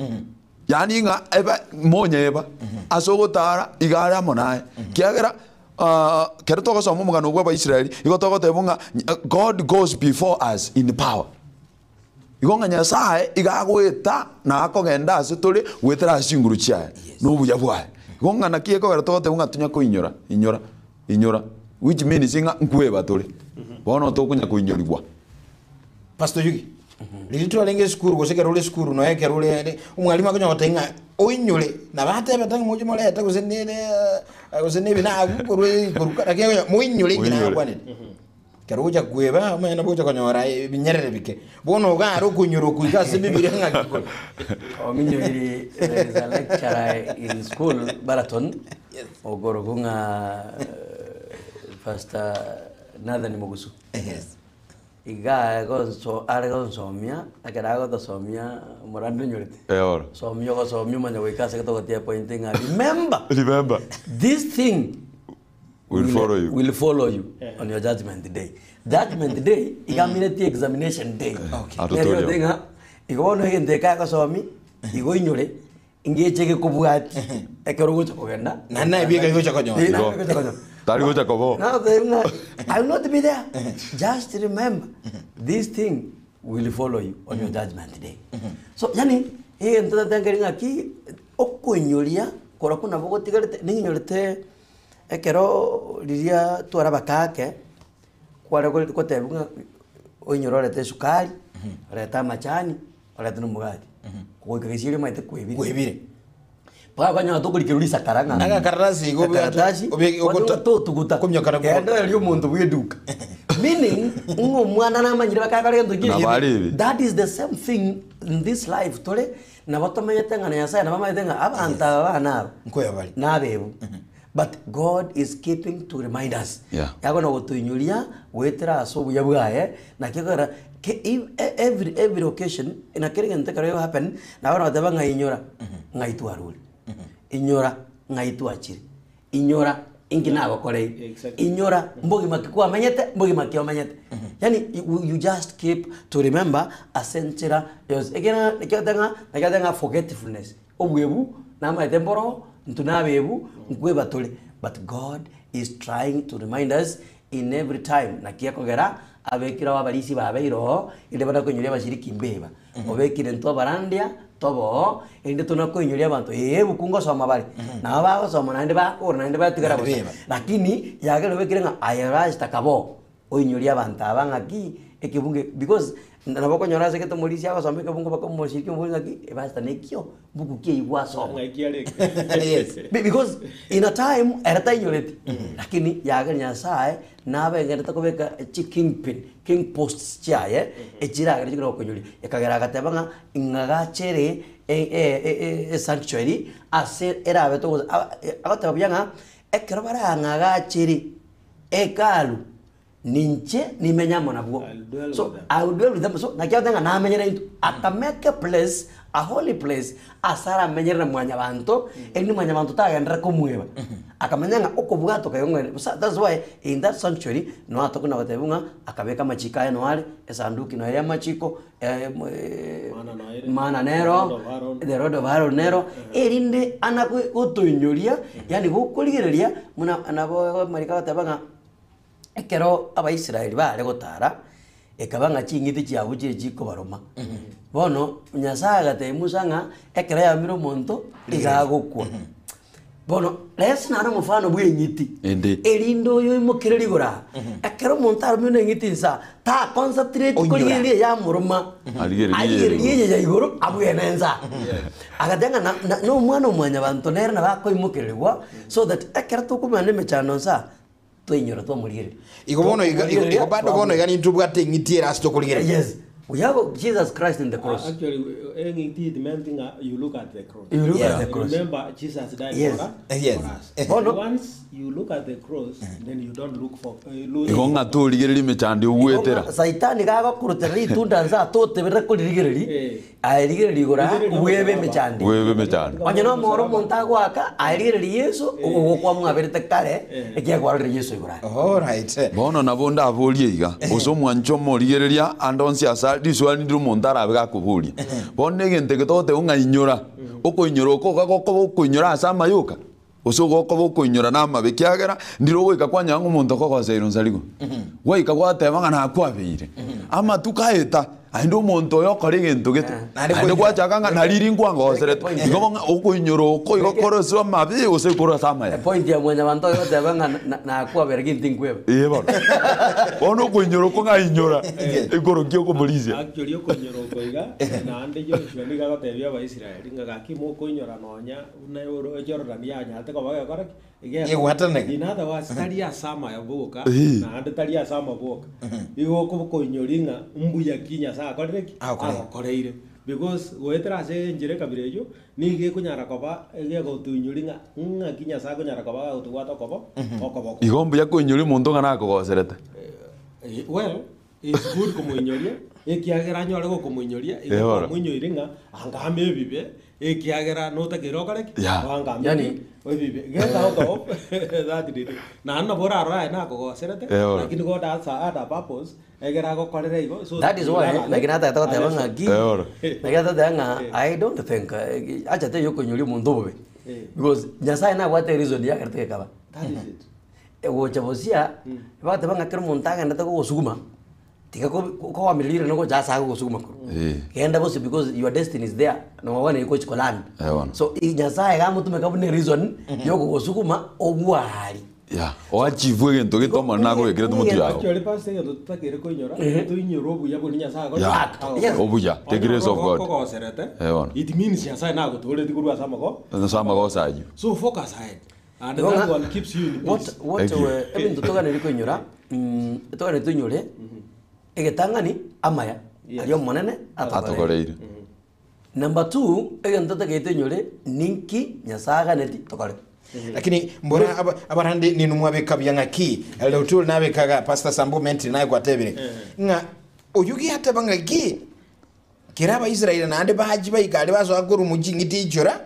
Yaani ng'a ebe monyeba ase ogotara iga are amo naye. Kiagera kero togosoma omogano bwa abaisraeli, igo togoteba ng'a God goes before us in power. Igo ng'a Nyasaye iga agoeta na akogenda ase tore goetera ase chinguru chiaye na obuya bwaye. Igo ng'a naki ekogera togoteba ng'a tonya koinyora inyora inyora which means ng'a nkweba tore. Bono tokonya koinyorigwa. Pastor Yugi. Riria twarenge esukuru gose ekero ore esukuru noe ekero ore ere omwalimu akonya gotebia ng'a oinyore nabatebete ng'a moche morete gose nere gose na ebinagu korwa koruka lakini akonya moinyore inki Moinyore. nagokwanete. Ekero ogocha kweba omanyene nabo ogocha konyora ebinyerere bike. Bono iga are okoinyora okoika ase ebibiria ng'aki kore. Ominyoiri, there is a lecturer in school, Baraton, okorokwa ng'a Pastor Nathan Mugusu. Yes. Iga agonso are gonsomia, ekero agotosomia omorandi onyorete. Eoro. Somia ogosomia omanye goika ase togotia point ng'a remember Remember this thing will follow you. will follow you on your judgment day. Judgment day igamineti examination day. Okay. Atotorio. Neryo otenga igo bono egento eke agosomi igo inyore ngeche gekobwati ekero ogocha kogenda Na naye bieka gocha konyora. Eh, naye Igo. gocha konyora. Tari gocha kobo. Now they will not, I will not be there. Just remember, this thing will follow you on your judgment day. So, yani, egento tatengeri ng'aki okoinyoria kora kuna bogotigarete ninginyorete ekero riria twara bakake kware gotebi ng'a oinyore orete esukari orete amachani orete na omogati goika gesieri omanyete kwebire Kwebire. mpaka kwanyora tokorikera risakara ng'a Agakaratasi igo obwate- Akaratasi, obie- totuguta Komyokana kenda eri omonto bweduka meaning ng'a omwana namanyire bakakora egento kiri Nabo arebi. that is the same thing in this life tore nabo tomanyete ng'a na Nyasaye nabo amanyete ng'a abanto aba bana aba Nkoya bari. nabebu but God is keeping to remind us Yeah. yago gotuinyuria gwetera ase obuya bwaye naki ekogera every occasion na kere egento ekero gego happen nabo nagoteba ng'a inyora ng'a itwarure inyora ng'a itwachire inyora inki nagokoreire Exactly. inyora mbogima ki kwamenyete mbogima ki omenyete yani you just keep to remember ase enchera yonsi ekera ekioteng'a nakioteng'a forgetfulness obwebu namaete mboro ntu nabebu nkweba tore but God is trying to remind us in every time naki ekogera abekire abarisi babeire oo inde banakoinyoria abashiriki mbeba obekire ntwe abarandia toboo inde tonakoinyoria abanto ee ebuku ngosoma bare nabo bagosoma naende bakora naende batigara Naende bosa beba. lakini yagera obekire ng'a aye rasta kabo oinyoria abanto aba ng'aki. Ekebungo because nabo okonyora ase egete omorisia agosoma ekebungo mpaka omoshiriki omobori ng'aki epastor nekio mbuku ki eywo gwasoma. Ng'aki arenge. Yes. Because in a time ere tainyoreti lakini yagera Nyasaye nabengenderete kobeka chi kingpin, king posts chiaye echiragere chikona gokonyoria. Ekagera agateba ng'a ing'agachere esanctuary ase erabe togosa agoteba buya ng'a ekero barang'agachere hekalu Ninche nimenye amo nabwo. I'll dwell So with them. I will dwell with them. So naki agoteba ng'a namenyere intwe. Akamake a place, a holy place, ase aramenyere na mwanyabanto, erinde mwanyabanto tagenderera komweba. Akamanya ng'a okobwatoka igo ng'o sa that's why in that sanctuary noe atokona gotebigwa ng'a akabeka amachiko aye noe are, esanduki noe ere y'amachiko, Mana noe ere. mana The nero, rod of Aaron. the rod of Aaron nero, erinde ana gotoinyoria, yaani gokorigereria buna nabo amariko agoteba ng'a. Ekero Abaisraeli baare gotaara, ekaba ng'a ching'iti chiabo chire chikobaroma. Bono Nyasae agatebia Musa ng'a ekero yaumire omonto iga agokwa. Bono resa naro omofano bw'eng'iti, Ende. erinde oyo oimokereri igoro aa. Ekero omonto aromire na eng'iti inse aa, ta concentrate Oinyora. korigereria eyamoroma, Arigererie arigererie eye eye ya igoro abwene inse aa. Agateba ng'a na- na- na omwana o mwanyabanto nere nabo akoimokererigwa, so that ekero tokomenya na emechando inse aa, Twainyora twamorigereria. Igo bono iga igo igo bado bono iga nintobwate eng'iti ere ase tokorigereria. Yes. We have Jesus Christ in the cross. Actually, eng'iti it meant ng'a you look at the cross. You look Yeah. at the cross. Remember Jesus died Yes. for us. Yes. For us. Bono- Once you look at the cross, then you don't look for uh, lose. Igo ng'a torigereria emechando ogwetera. Saitani gagokorutera ritunda nse atoteberera koririgereria, Eh. aye rigereria igoro aa, Rigereria bwebe omosalaba. emechando. Bwebe emechando. Onye nomoro omonto agoaka, aye rigereria Yeso, ogokwa mwaberete kare, ekiagera kwarorire Yeso igoro aa. Alright. Bono nabo ndaborie iga, gose omwanche omorigereria ande onsi ase are, risuali ndire omonto arabe gakoboria. Bono egento eke togoteba ng'a inyora, okoinyora oko iga gokoba okoinyora ase amayoka, gose gokoba okoinyora na amabe ekiagera, ndire ogoika kwanyora ng'a omonto okogoseire onsarigo. Gwaika gwateba ng'a nakwabeire, amatuko aeta, aende omonto oyo okore egento gete, Naende naende koinyora. gwachaka ng'a nariri nkwangoserete. Igo bo ng'a okoinyora oko igo kore ase amabe gose kore ase amaya. Epoint ya mwanyabanto egoteba ng'a na- nakwabera gento tinkweba. Ee bono. Bono okoinyora oko ng'a inyora, igoro ki okomorisia. Actually okoinyora oko iga, naende Joshua nigo agotebia Abaisraeli ng'a gaki mokoinyora nonya buna oro Jordan yanyarete koba egekora ki? Egekora. Egwataneka. In other words, tari ase amaya boka, Eeh. naende tari ase amaboka. Igo okobokoinyori ng'a mbuya ki Nyasae akorire ki? Agokoreire. Agokoreire. Because goetera ase enchera ekabira eyio, nigo ekonyara koba egegotoinyori ng'a ng'aki Nyasae akonyara koba agotobwata okobo okoboko. Igo mbuya koinyora omonto ng'a nakogoserete. Well, it's good komoinyoria, ekiagera anyore gokomoinyoria, igo Eh, bono. kwamoinyoire ng'a angame ebibe, ekiagera notakeire okore ki? Yeah. Oangame Yani- ebi- ebibe. Get out of that nini. Naende nabo orarore aye nakogoserete, Eh, bono. lakini God has a other purpose, egere agokorere igo, so That is why lakini atagete goteba ng'a ki Eh, bono. lakini atagete ng'a I don't think acha teiyo okonyoria omonto obobe Eh. because Nyasaye nabwate ereason yagerete gekaba. That is it. Egocha bosia, bagateba ng'a kera omonto agendete gogosuguma, tiga ko- koamiria rirorio gocha ase agogosuguma korwa. Eh. Genda bosio because your destiny is there, nobwanire gochi koland. Eh, bono. So i- Nyasaye iga amotumeka buna ereason yokogosuguma ogwari. Yeah, oachieve egento gete Omonene akobekerete motwe yago. Actually, pastor, egento totakeire koinyora, toinyore obuya boria Nyasaye akorete. Yeah. Agokora. Yes. Obuya, the grace of God. Okogoserete, Eh, bono. it means Nyasaye nagotooreti korwa ase amako. Ase amagoso ayio. So focus ahead. And Igo that ng'a- one keeps you in What, peace. what Thank you. ebinto toganeri koinyora, toganeri toinyore, egetang'ani amaya, Yes. aria Omonene atokoreire. Atokoreire. Number two, egento totakeire toinyore, ninki Nyasaye aganeti tokore. Lakini mbora aba- abarandi ninu mwabeka buya ng'aki Elder Otul nabekaga Pastor Sambo Mentri naye gwatebire ng'a oyu giateba ng'aki Kera Abaisraeli naende bachia baika aria basoa korwa omochie eng'iti eichora,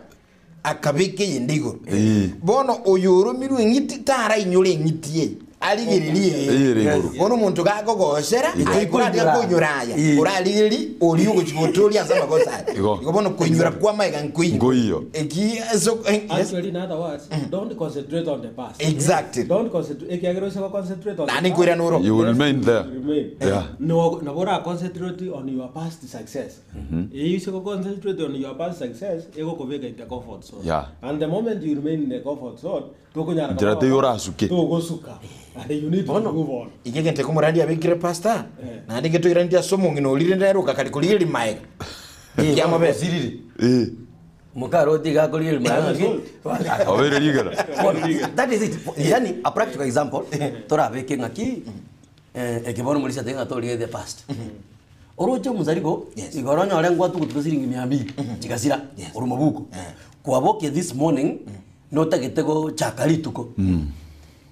akabeka eyende igoro. Ee. Bono oyo oromirwe eng'iti tarainyore eng'iti eye, arigererie eye. Eyere igoro. Bono omonto gakogosera, Igo. aye korariga koinyora aya, Ee. orarigererie oria ogochia gotoria ase amagoso aya. Igo. Igo bono koinyora kw'amaiga nkoiyo. Nkoiyo. Eki ase yes. Actually, in other words, don't concentrate on the past. Exactly. Don't concentrate. Ekiagera ose goconcentrate on the Naende past, nkoirana oro. You will remain there. Remain. Yeah. No, nabo ora concentrate on your past success. Eyio ase goconcentrate on your past success, egokobeka in the comfort zone. Yeah. And the moment you remain in the comfort zone, tokonyara Nchera teiyo orasuke. Togosuka. And you need to Bono. move on. Inye gento ekomorandi abekire pastor, Eh. naende getoiraneti ase omong'ina oria rende nere okakari korigereria maega. Kiamobe. Osirire. Eh, Mukaroti gakorigereria maega ng'aki. obeire rigera. Bono, that is it. Yani a practical example, torabeke ng'aki eh, eke bono morisia tenge ng'a torigereria the past. Oroche omosarigo, Yes. igoro onyore ngwatugutuka siringi mia mbili, chigasira, Yes. ore mobuko. Kwabokia this morning, notagete gochaka rituko.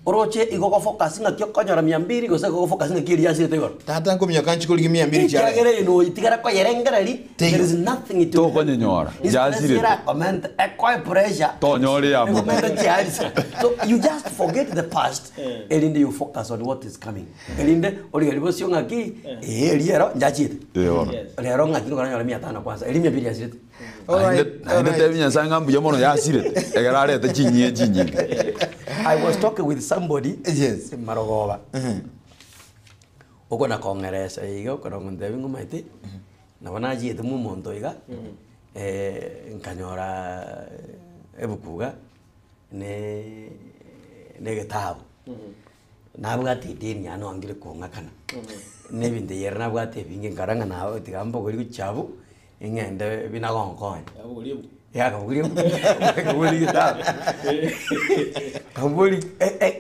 Oroche igo gofocus ng'aki okonyora mia mbili gose gofocus ng'aki eria yasirete igoro. Tata nkominyoka nchi korigia mia mbili chiare. Ekiagera eye noitigara koyerengereri, Teiyo. there is nothing it will Tokonyenyora. It's Yasirete. pressure comment, ekoe pressure. Tonyore yamo. Ekomenta chiarisa. So you just forget the past erinde you focus on what is coming. Erinde origeri bosio ng'aki eh eriero njachiete. Eh, bono. Yes. Rero ng'aki nkoranyora mia tano kwanza. Eri mia mbili yasirete. Alright, Naende alright. tebi Nyasaye ng'a mbuya mono yasirete ekero arete chinyie chinyinge. I was talking with somebody Yes. Marogoba. Okona kong'eresa iga okona gontebia ng'omaete nabo nachiete mwa omonto iga nkanyora ebuku iga ne na egetabu. Nabwate edeni yane oangire kong'akana, na ebinto ebi ere nabwate ebinge nkara ng'a nabo tiga mbogori gochia abwo, ing'ende binagonkonya. Yabogoria ebuku. Yakabogoria ebuku, akabogoria egetabu. Akabori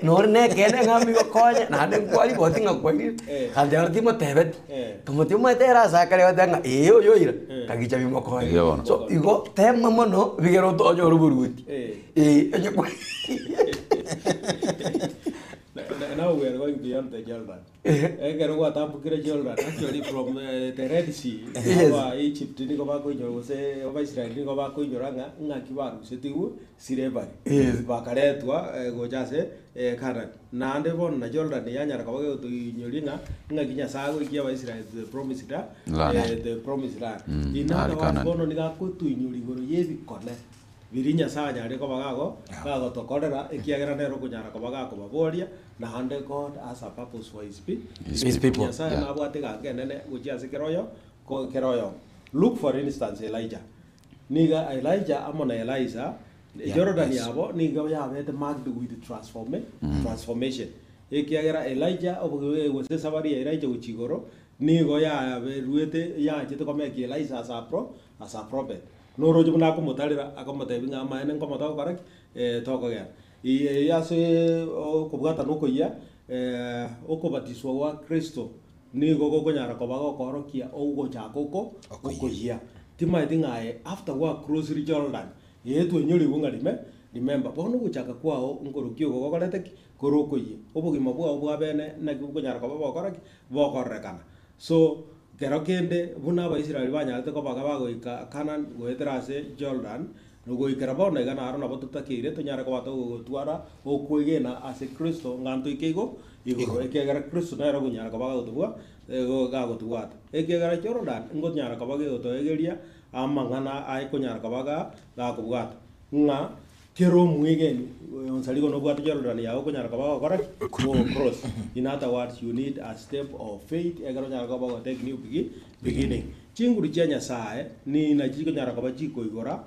nore na ekeene ng'a mbigokonye naende nkwariboti ng'a kwairire, Eh. kandi aro timotebeti, Eh. kamotebia omanyete ere ase akare goteba ng'a ee oyo oira, Eh. kagicha bimokonye. Eeh bono. So igo tema mono bigere otonyore oboruoti. Eh. Eh, onye kwa Now we are going beyond the Jordan. Ekero gwatambukire Jordan, actually from the Red Sea, Yes. aba Egypt nigo bakoinyora gose Abaisraeli nigo bakoinyora ng'a ng'aki barusetigwe slavery. Yes. Bakaretwa gocha ase Canaan. Naende bono na Jordan yanyara koba gegotoinyoria ng'a ng'aki Nyasaye agoikia Abaisraeli to the promised Land. the promised land. Mm, In other ari words, Canaan. bono nigo agotoinyoria igoro ya ebikone biria Nyasaye anyare koba gago gagotokorera ekiagera nere okonyara koba gakobaboria naende God has a purpose for his His His people. Nyasaye Yeah. nabwate eganga enene gochia ase kera oyo ko kera oyomo. Look for instance Elijah. Niga Elijah amo na Elisha, Jordan yes. yabo nigo yabete marked with transformation. Ekiagera Elijah obobe gose esabari ya Elijah gochia igoro, nigo yaberuete yachete komeki Elisha as a pro as a prophet. Noroche buna akomotarera akomotebia ng'a amaene nkomo togokora ki? Tokogenda. Iye ase okobwata na okoyia okobatiswa gwa Kristo nigo gokonyara koba gokorokia ogochaka oko okoyia. Timaeti ng'a aye after gwa cross Jordan, ee twainyorigwe ng'a rime remember bono ogochaka kwao nkorokia oko gokorete ki? Kore okoyia. Obogima bwao bwa bene naki bokonyara koba bokora ki? Bokororekana. So, kero kende buna Abaisraeli banyarete kobaga bagoika Canaan goetera ase Jordan, goikera bono iga naro nabo totakeire tonyare koba togotwara okwegena ase Kristo ng'a ntoike igo igoro. Ekiagera Kristo nere okonyara koba gagotobua gagotobwata. Ekiagera Jordan nkonyara koba gegotoegeria amang'ana aye konyara koba ga gakobwata ng'a kera omwegeni onsarigo nobwate Jordan yago okonyara koba gokora ki? Gocross. In other words, you need a step of faith ekero onyare koba ogotake new beginning. Chinguru chia Nyasaye ni nachi chikonyara koba chikoigora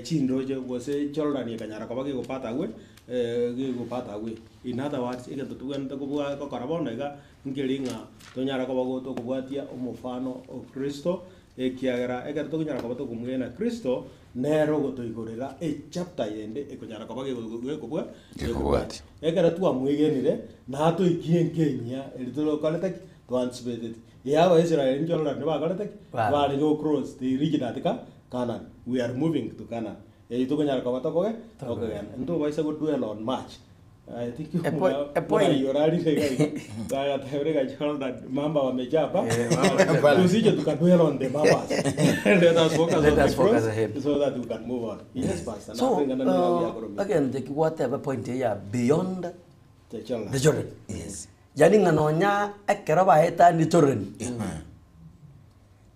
chindoche gose Jordan ekanyara koba gegopata agwe gegopata agwe. In other words, egento tobwenerete kobua gokora bono iga nkeri ng'a tonyare koba tokobwatia omofano o Kristo ekiagera ekero tokonyara koba tokomwegena Kristo nere ogotoigorera echapter yende ekonyara koba gekobua Gekobwatia. Ekero twamwegenire natoikie enkenyia eri tokorete ki? Twaanticipateti. Ee Abaisraeli Jordan bakorete ki? Ba- Bare go cross they reached at Canaan. We are moving to Canaan. Eyio tokonyara koba tokoge tokogenda. Ntobaisa go dwell on much. I think A a point. yorarire iga iga. Bagatebire iga Jordan mamba wamechapa. Eh, mamba Tusije tukadwell on the mambas. Let us focus Let on the us focus cross ahead. so that we can move on. Yes, Pastor. So, Nothing and again, the gwateba point ya beyond the Jordan. the Jordan. Yes. Yani ng'a nonya ekero baeta ni Jordan.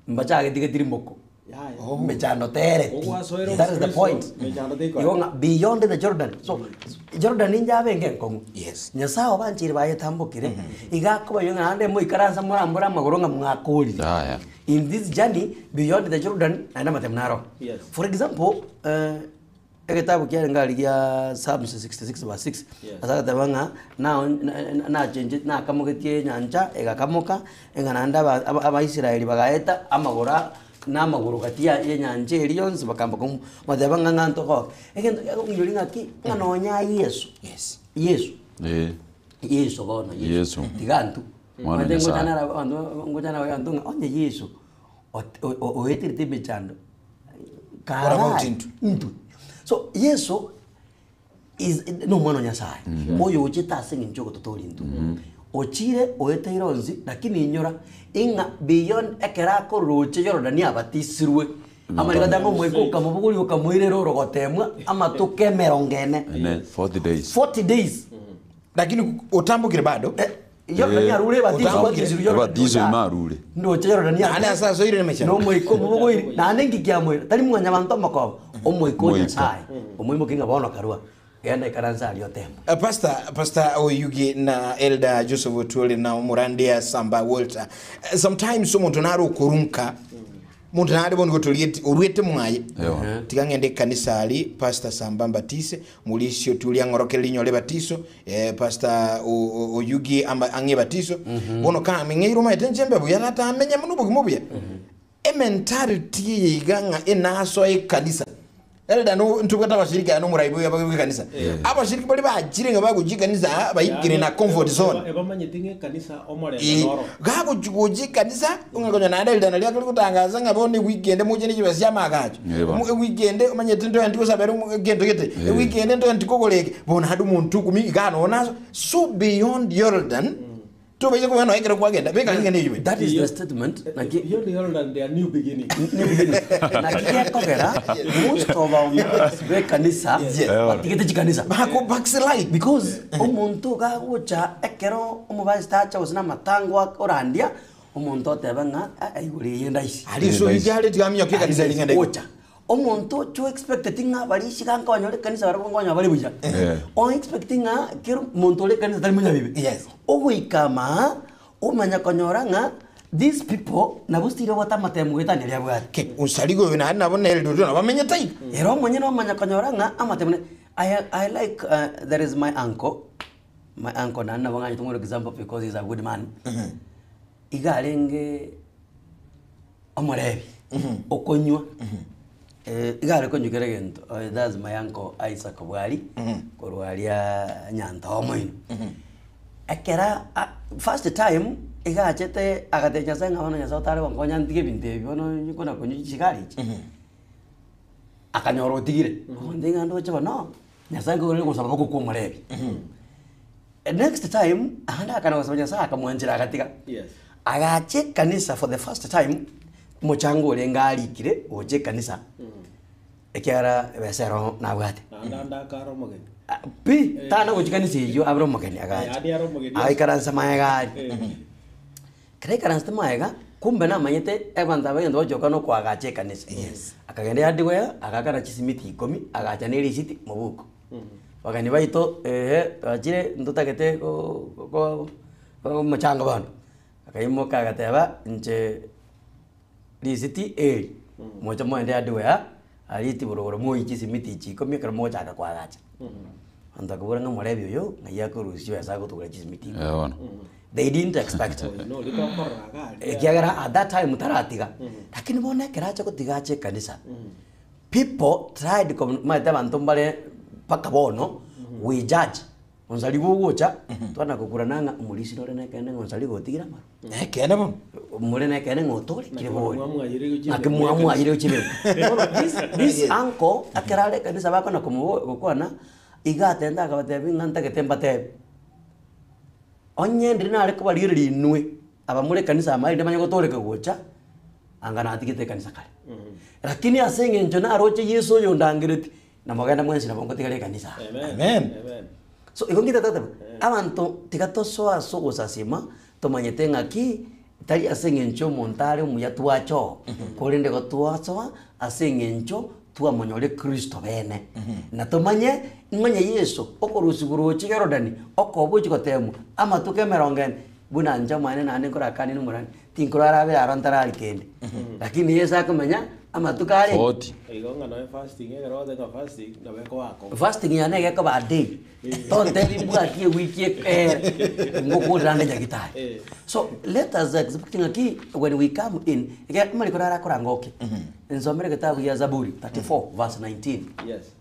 Mbachagetigetiri moko. Yeah, yeah. Mechando tereti. Ogwasoera That is the Kristo, point. mechando teikora. Igo ng'a beyond the Jordan. So Jordan injabe enkong'u. Yes. Nyasaye obanchire bayetambukire iga akobayo ng'a naende moikaransa morambore amagoro ng'a mwakorire. Yeah, yeah. In this journey beyond the Jordan naende amatemu naro. Yes. For example, Egetabu kiarenge aria gia Psalms 66 verse 6, Yes. ase agateba ng'a nao nachenche nakamogetie enyancha egakamoka, ng'a naende aba aba abaisraeli bagaeta amagoro a na amagoro gati ya enyancha eria yonsi bakamba komu bateba ng'a ng'a ntogoke. Egento gekong'inyori ng'aki, ng'a nonya Yeso, Yes. Yeso, Eh. Yeso bono Yeso. tiga intwe, Mwana omanyete Nyasaye. ngocha naro abanto ngocha naro abanto ng'a onye Yeso ot- o- o- oeterete emechando What about karai intwe? intwe. So Yeso is nomwana o Nyasaye, oyo ochete ase eng'encho yogototoria intwe. Ochire oeteire onsi, lakini inyora, ing'a beyond ekero akororoche Yorodani abatisirwe, amariko atanga omoika okamobogoria okamoirera orogotemwa amatuko emerongo ene. Ene, 40 days. 40 days. Lakini otambokire bado. Yorodani arure ebatiso Otambokire. abatisirwe Yorodani Ebatiso ndoche- ime arure. ndoche Yorodani Naende ase asoire nemechando. nomoika omobogoiri naende nki kiamoira tari mwanyabanto amakobo omoika o Omoika. Nyasaye omoimoki ng'a bono karua genda ikaranse aria otemwe. Pastor, Pastor Oyugi na Elder Joseph Otwoli na Omorandia Samba Walter. Sometimes omonto nare okorunka omonto nare bono gotorieti oruete mwaye Ewa. tiga ng'ende ekanisa ari Pastor Samba mbatise Morisia Otwoli ang'orokere rinyore ebatiso eh, Pastor O- O- Oyugi amba ang'e ebatiso bono kameng'eire omanyete inche mbe buya natamenye mono obogima obuya Ementality eye iga ng'a enasoe ekanisa. Elder no ntobwate abashiriki aya nomorai bwe bwe ekanisa. Abashiriki baria bachire ng'a bagochia ekanisa aa baikire na comfort zone. Ebamanyete ng'a ekanisa omorembe Eh, noro. gagochi gocha ekanisa ng'a konya naende elder naria akori gotangaza ng'a bono eweekend moche ne chibesa chia amagacho. Eh, bono. Eweekend omanyete ntoendi gosabera omo egento gete. Eh. Eweekend ntoendi kogora eke. Bono naende omonto okumia iga nonya naso so beyond Yordan Tobaisa koba nonya ekero kwagenda, beka ring'ana eyio ime. That is the statement naki Beyond the Jordan, there are new beginning. new beginning. Naki gekogera most of our members b'ekanisa Yes. batigete chikanisa Bako backslide. because omonto iga agocha ekero omobasita acha gose na amatango orandia omonto oteba ng'a "Ah, igoro eye ndaisi Aria ase oige are tigaminyoka ekanisa ring'ana eyio. gocha Omonto ocho expecteti ng'a baria isiko nkonyora ekanisa barabwo nkonya bare buya. Eh. O expect ng'a kero omonto ore ekanisa tari monyabibe. Yes. Ogoika amaa, omanya konyora ng'a these people nabo still obwate amatemo goetania aria abwate. Ke, osariga oyo naende nabo nere rirorio nabo amenyete iga. Ere omonyene omanya konyora ng'a amatemo ne I, I like there is my uncle, my uncle naende nabo ng'anchete komorwa example because he's a good man. Iga arenge Omorebi okonywa iga are konywa kera egento that's my uncle Isaac Bwari korwa aria Nyantoa omoino. Ekera first time iga achete agatebia Nyasaye ng'a bono Nyasaye otare gonkonya ntige ebinto ebi bono nkona konywa chisigara echi, akanyora otigire, omonto ng'a ndoche bono Nyasaye nkoigorere gosaba bokokwa omorebi. Next time naende akana gosaba Nyasaye akamwanchera agatiga. Yes. Agacha ekanisa for the first time, omochango orenge arikire gocha ekanisa, ekiagera ebesa ero nabwate. Naende ande akare omogeni. Ah, pi, tana gochia kanisa eyio abere omogeni agacha. Yaani are omogeni. Agaikaransa magega aria. Eh. Ekero aikaransete magega, kumbe namanyete abanto aba egento bagochia gokora nokoagacha ekanisa. Yes. Akagenda ehardware, agaakana chisimiti ikomi, agacha ne erisiti mobuko. Abageni baito eeh twachire ntotagete ko omochango bono, akaimoka agateba inche risiti eri, moche moende hardware aria itiborogoro moyie chisimiti echi ikomi ekero mogochaka koagacha. Abanto bakabora ng'a omorebi oyo ng'ai akorusia chibesa agotugora chisimiti ikomi. Eh, bono. They didn't expect. Oyo nori tokorora iga aria. Ekiagera at that time taratiga, lakini bono ekero acha gotiga ache ekanisa. People tried ko omanyete abanto mbare mpaka bono we judge onsari gogocha twana kokurana ng'a omorisia nore nekeene ng'a onsari gotigire amaru. Ekeene bono. More nekeene ng'a otorekire Naki bori. mwamwayire gochia Naki ime. mwamwayire gochia ime. Bono this this uncle ekero are ekanisa bakona komobo gokwana, iga atente akabatebia ng'a ntagete mbatebie. Onye ndire nare kobarigereria inwe, aba more ekanisa amo erinde manye gotooreka gocha, anga natigete ekanisa kare. Lakini ase eng'encho naroche Yeso oyo ondangereti, na mogende mwensi nabo ngotigara ekanisa aa. Amen. Amen. So igo ngite toteba, abanto tiga tosoe ase ogosasima, tomanyete ng'aki, tari ase eng'encho omonto are omuya twacha oo, korende igo twasoa ase eng'encho twamonyore Kristo bene. Na tomanye ng'a onye Yeso okorusigwa roche Yorodani, okoba ochia goteemwa amatuko emerongo ene, buna inche omonyene naende nkorakanie nomorani, tinkorara abere aro ntarari kende. Lakini Yeso akomenya, Amatuko are 40. Igo ng'a noe fasting ekero ogoteba ng'a fasting nabo ekoba. Fasting yane egekoba a day. Tontebi mbwati ewiki ere ngokorera ande nyagitari. So let us expect ng'aki when we come in, eke amariko naro akoranga oke. Nsomere egetabu gia Zaburi 34 verse 19. Yes.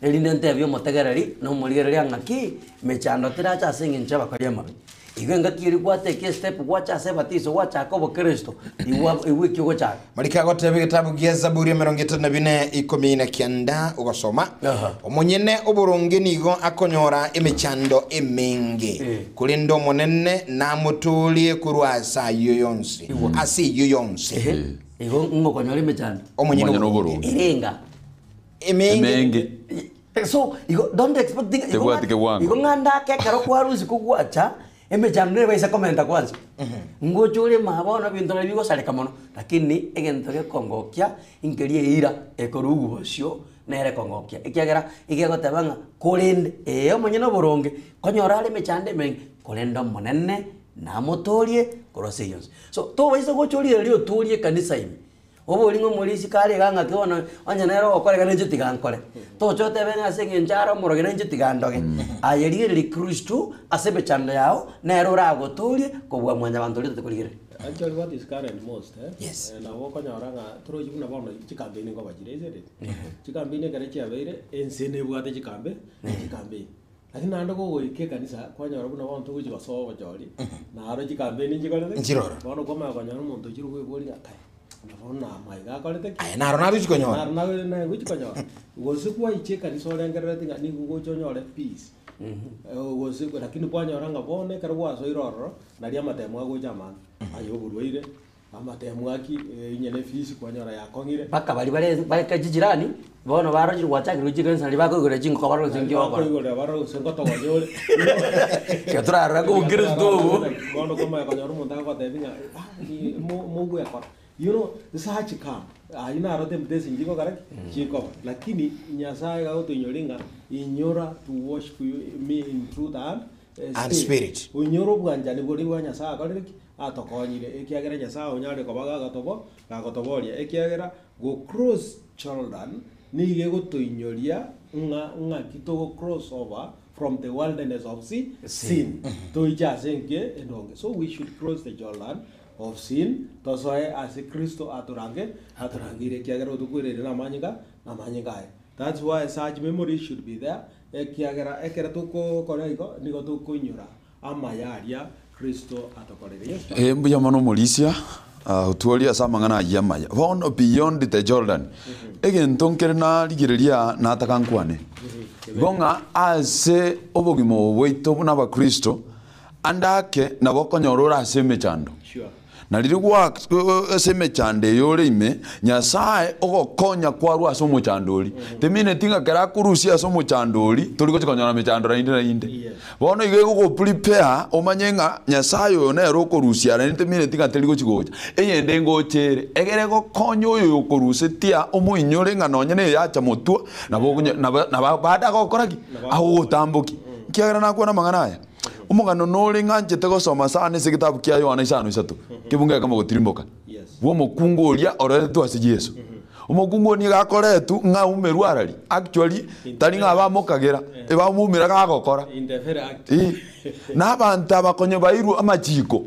Erinde ntebie omotegereri na omorigereria ng'aki mechando terache ase engencho y'abakori amabe. Igo engaki eria gwateka estep gwacha ase ebatiso gwachaka obokristo, igwa igwa ekio ogochaka. Mariko agoteba egetabu gia Zaburi 34 19 ogosoma, Aha. Omonyene oboronge nigo akonyora emechando emenge, Eh. korende Omonene namotoorie korwa ase ayio yonsi, ase eyio yonsi. Ehe. Igo ng'okonyora emechando. Omonyene Omonyene oboronge. oboronge. Ere enga. Emenge. Emenge. So igo don't expect thing, igo Tebwati kebwango. igo ng'anda ake ekero kwarusia kogwacha emechando nere baisa komenta kwanza. Ngocha ore maa bono ebinto nabio bigosareka mono, lakini egento gekongokia nkeria eira ekorwa obosio nere ekongokia. Ekiagera iga egoteba ng'a korende ee omonyene oboronge konyora are emechando emenge, korende omonene namotorie korwa ase eyio yonsi. So tobaisa gocha origereria otorie ekanisa ime, Oboring'o omorisia kare iga ng'aki bono onye nere ogokora iga nainche tiga nkore. Tocha otebe ng'a ase eng'encho are omorogi nainche tiga ndoge. Aye rigereria Kristo ase emechando yao, nere oragotoorie kobua mwanyabanto oria totakorigereria. Actually what is current most eh, Yes. eh, nabo okonyora ng'a torochi buna bono chikampeni nkoba chire isn't it? Chikampeni ekero chiabeire, ense nebwate chikambe, chikampeni. Lakini naende kogoika ekanisa, kwanyora buna bono togochi gosoa obochori, naro chikampeni nchikorete ki? Nchiroro. Bono kwamanya konyora omonto ochire koeboria ng'a kai, nabo nama iga akorete ki? Aye naro narochi konyora. Naro nabe naye gochi konyora. Gose kwaicha ekanisa orengerereti ng'a nigo ogocha onyore peace, gose lakini kwanyora ng'a bono ekero gwasoire ororo, naria amatemo agocha amange, aye oborwaire, Amatemu aki, inye ne fees kwanyora yakong'ire. Mpaka baria bare bare chijirani, bono barochire gwachakire gochia ekanisa naria bakoigorera chingoko barore gose nki ogokora. Bakoigorera barore gose ngotogonya ore. Ekero torarora ng'a obokristo obo. Bono kwamanya konyora omonto agogotebia ng'a ah ni mo mogwekora. You know, such come, aywo naro temptation chigokora ki? Chikoba. Lakini Nyasaye iga agotoinyoria ng'a inyora to worship you me in truth and And spirit. Oinyore obwanchani boria bwa Nyasaye akorire ki? Atokonyire, ekiagera Nyasae onyare koba gagatobo gagotoboria, ekiagera go cross Jordan nigo egotoinyoria ng'a ng'aki togo cross over from the wilderness of si sin toiche ase enki endonge. So we should cross the Jordan of sin tosoe ase Kristo atorange atorangeire ekiagera otokwereire namanyinga namanyinga aye. That's why such memories should be there ekiagera ekero tokokora igo nigo tokoinyora Amaya aria Kristo atokoreire. Yes, Pastor. Ee, mbuya mono omorisia, otworie ase amang'ana ayio amaya. Bono beyond the Jordan, egento nkere narigereria nataka nkwane, igo ng'a ase obogima obo bwaito buna abakristo, ande ake nabo okonyora ore ase emechando. Sure. Na riria gwa ase emechando eye ore ime, Nyasae ogokonya kwarwa ase omochando oria. Temineti ng'a kera akorusia ase omochando oria, tori gochia konyora mechando naende naende. Bono igo egogoprepare omanye ng'a Nyasae oyo nere okorusia naende temineti ng'a teri gochia gocha. Eyende ngocha ere, egere egokonye oyo okorusetia omoinyore ng'a nonye na eyacha motwe, nabo okonye nabo nabo bado agokora ki? Agogotambokia. Ekiagera nakwana amang'ana aya. Omogano nore ng'anchete gosoma sana ase egetabu kia Yohana isano isato, kebungo ekemo gotirimboka, bw'omokungu oria oreretwe ase Yeso. Omokungu oria nigo akoretwe ng'a aumerwe arari, actually tari ng'a bamokagera, ebamoumera gagokora. In the very act. Eh, na abanto aba konya bairwe amachiko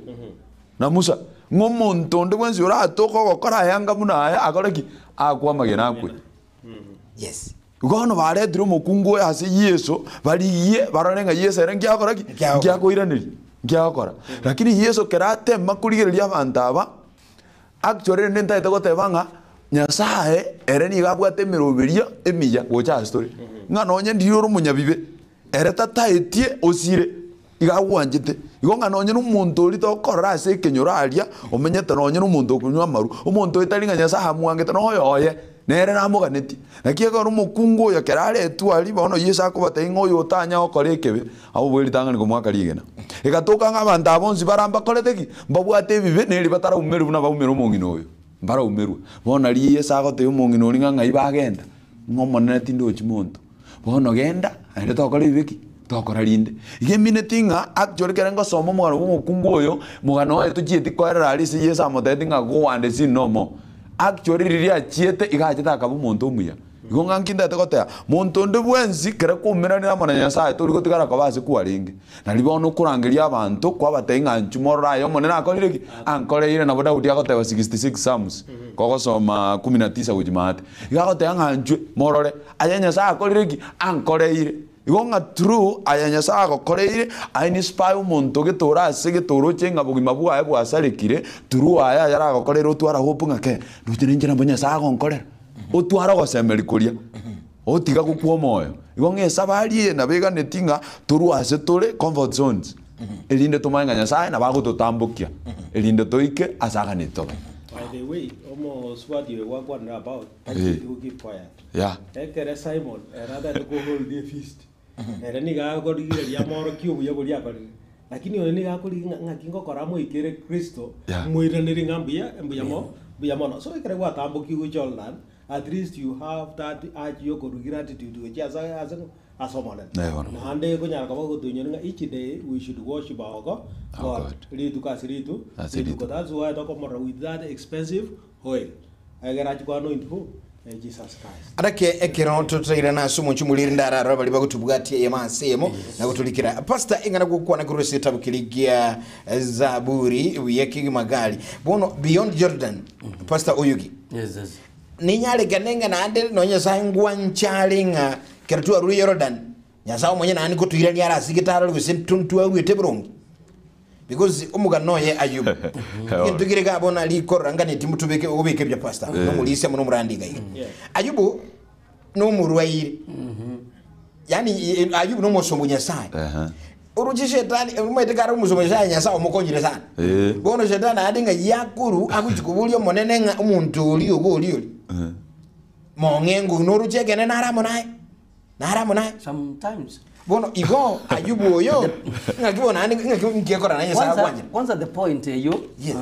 na Musa, ng'a omonto onde bwensi oratoke ogokora ayanga buna aya akore ki? Akwe amagena akwe. Yes. Bono baretire omokungu oyo ase Yeso, barigie barore ng'a Yeso ere nkiagokora ki? Nkiagokora. Nkiakoiraneria, nkiagokora. Lakini Yeso kero atema korigereria abanto aba, actually rende ntagete goteba ng'a Nyasaye ere nigo abwate emeroberio emiya gocha ase tore. Ng'a nonye ndiri ore omonyabibe, ere tataetie osire, iga agwanchete. Igo ng'a nonye na omonto oria tokorora ase ekenyoro aria, omenyete nonye na omonto okonywa amarwa, omonto oyo tari ng'a Nyasaye amwangete, na oyo oye, nere namoganetie. Naki ekero omokungu oyo ekero aretwe aria, bono Yeso akobatebia ng'a oyo otanya gokora ekebe, abwo ritang'ani komoaka rigena. Egatoka ng'a abanto aba bonsi bara mbakorete ki? Mbabwate ebibe, neri bataraumerwe buna baumera omong'ina oyo, mbaraumerwe. Bono nario Yeso agotebia omong'ina oria ng'a ng'ai bagenda? Ng'a Omonene tindochi monto. Bono genda, naende tokora ebibe ki? Tokora rinde. Iga emineti ng'a actually ekero ngosoma omogano bwa omokungu oyo, mogano oye tochieti koerera aria ase Yeso amotebetie ng'a go and sin no more. Actually riria achiete iga achete akaba omonto omuya. Igo ng'a nki ntagete goteba, monto onde bwensi kere kwaumeranire amo na Nyasaye tori gotigara koba ase kwarenge. Nari bono okorangeria abanto kwabatebia ng'a inchuo morore aye Omonene akorire ki? Ankoreire. Nabo Daudi agoteba 66 Psalms, kogosoma kumi na tisa gochia maate. Iga agoteba ng'a inchwe morore aye Nyasaye akorire ki? Ankoreire. Igo ng'a true aya Nyasaye agokoreire, aye inspire omonto getoro ase getoro oche ng'a bogima bwaye bwasarekire, true aya ayaragokoreire otware hope ng'a kei, ndoche ninche nabo Nyasaye agonkorera. Otware ogosemeria koria, otiga gokwa omoyo. Igo ng'a esabari eye nabo eganeti ng'a torwe ase tore comfort zones, erinde tomanye ng'a Nyasaye nabo agototambokia, erinde toike ase aganeti tobe. By the way, omosubati oyo gwakwanire about, tacheti go keep quiet. Yeah. Ekere Simon ere atagete ko hold a feast, ere nigo akorigereria amorokie obuya boria akorire. Lakini oyo nigo akorigia ng'a ng'aki ngokora amoikere Kristo, Yeah. moiranerie ng'a mbuya mbuya mo mbuya mono. So ekere gwatambokigwe Jordan, at least you have that urge ya okorwa gratitude gochia ase ase ng'o ase Omonene. Eh, bono. Naende ekonyara koba ogotoinyora ng'a each day we should worship our God, Our God. God. Rituko ase ritu Ase rituko. rituko. That's why tokomorora with that expensive oil. Egere achie ko anoint who? Jesus Christ. Arake ekero totairana ase omonche omoriri ndararore baria bagotobwatia eyemo ase eyemo na gotorikera. Pastor ing'ana gokwana korwa ase egetabu keria gia Zaburi buya kegima gari. Bono beyond Jordan Pastor Oyugi. Yes, yes. Ninyarekane ng'a naende nonya Nyasaye ngwancha are ng'a kero twarure Jordan Nyasaye omonyene naende ngotoirania are ase egetaro gose ntwaruete boronge. Because omogano oye Ayubu. Egento kere iga bono aria ikorora nganeti motobeke obeke buya pastor. Nomorisia mono omorandi iga iga. Yeah. Ayubu nomorwaire. Yaani Ayubu nomosomba o Nyasaye. Ehe. Oroche shetani omanyete kare omosomba o Nyasaye Nyasaye omokonyire sana. Eh. Bono shetani naende ng'a yakoru agochi koboria omonene ng'a omonto oria obo oria oria. Mong'engo noroche ekene nare amo naye. Nare amo naye. Sometimes. Bono igo Ayubu oyo, ng'aki bono naende ng'aki nki ekora na Nyasaye Kwanza, akwanchera? kwanza the point eyio Yes.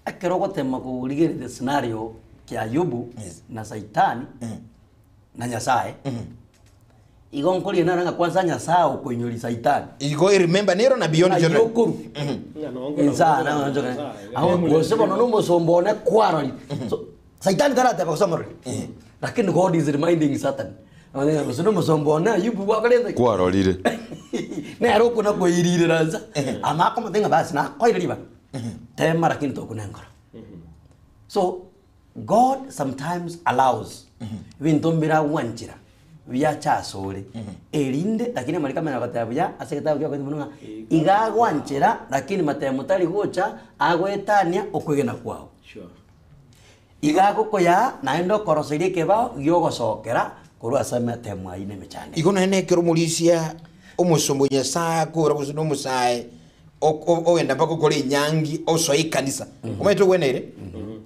ekero ogotema korigereria the scenario kia Ayubu Yes. na Saitani na Nyasaye igo nkoria naro ng'a kwanza Nyasaye okoinyoria Saitani Igo remember nero na beyond Ng'a Jordan. yokoru Ng'a nongo Insa, nabo na- Nyasaye. na- aho gose bono nomosomba one kwarori So, Saitani tarateba gose omorori lakini God is reminding Satan Onye gose nomosomba one Ayubu gwakorete Kwarorire. nere okona koirirera nsa ama akomotebia ng'a basi nakoire ribaga tema lakini tokuna enkoro so God sometimes allows ebinto mbiragwanchera biache asore erinde lakini amariko amanya goteba buya ase egetabu kia abakorintho mono ng'a iga agwanchera lakini matemo tari gocha agoetania okwegena kwao. Sure. Iga agokoyaa naende okoroseria ekebao gi'ogosokera korwa ase amatemo ayio na emechando Igo naende ekero omorisia omosomba o Nyasae akora gose na omosae ogenda mpaka okore enyangi osoe ekanisa omanyete ogweneire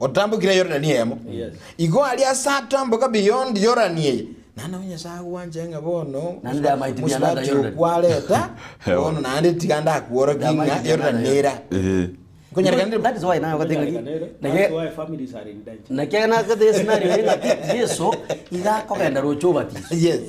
otambokire Yorodani eyemo Yes. igo aria ase atamboka beyond Yorodani eye naende nabo Nyasae agwanche ng'a bono Naende there might be another mosubati Jordan. okwareta bono naende tiga ndakworokie There ng'a might be Yorodani another nera Eh. Nkonyarekana That is why naye ogoteba ng'a That's naki why families are in danger. naki nagoteba scenario eye ng'a Yeso iga akogenda roche obatiswa. Yes.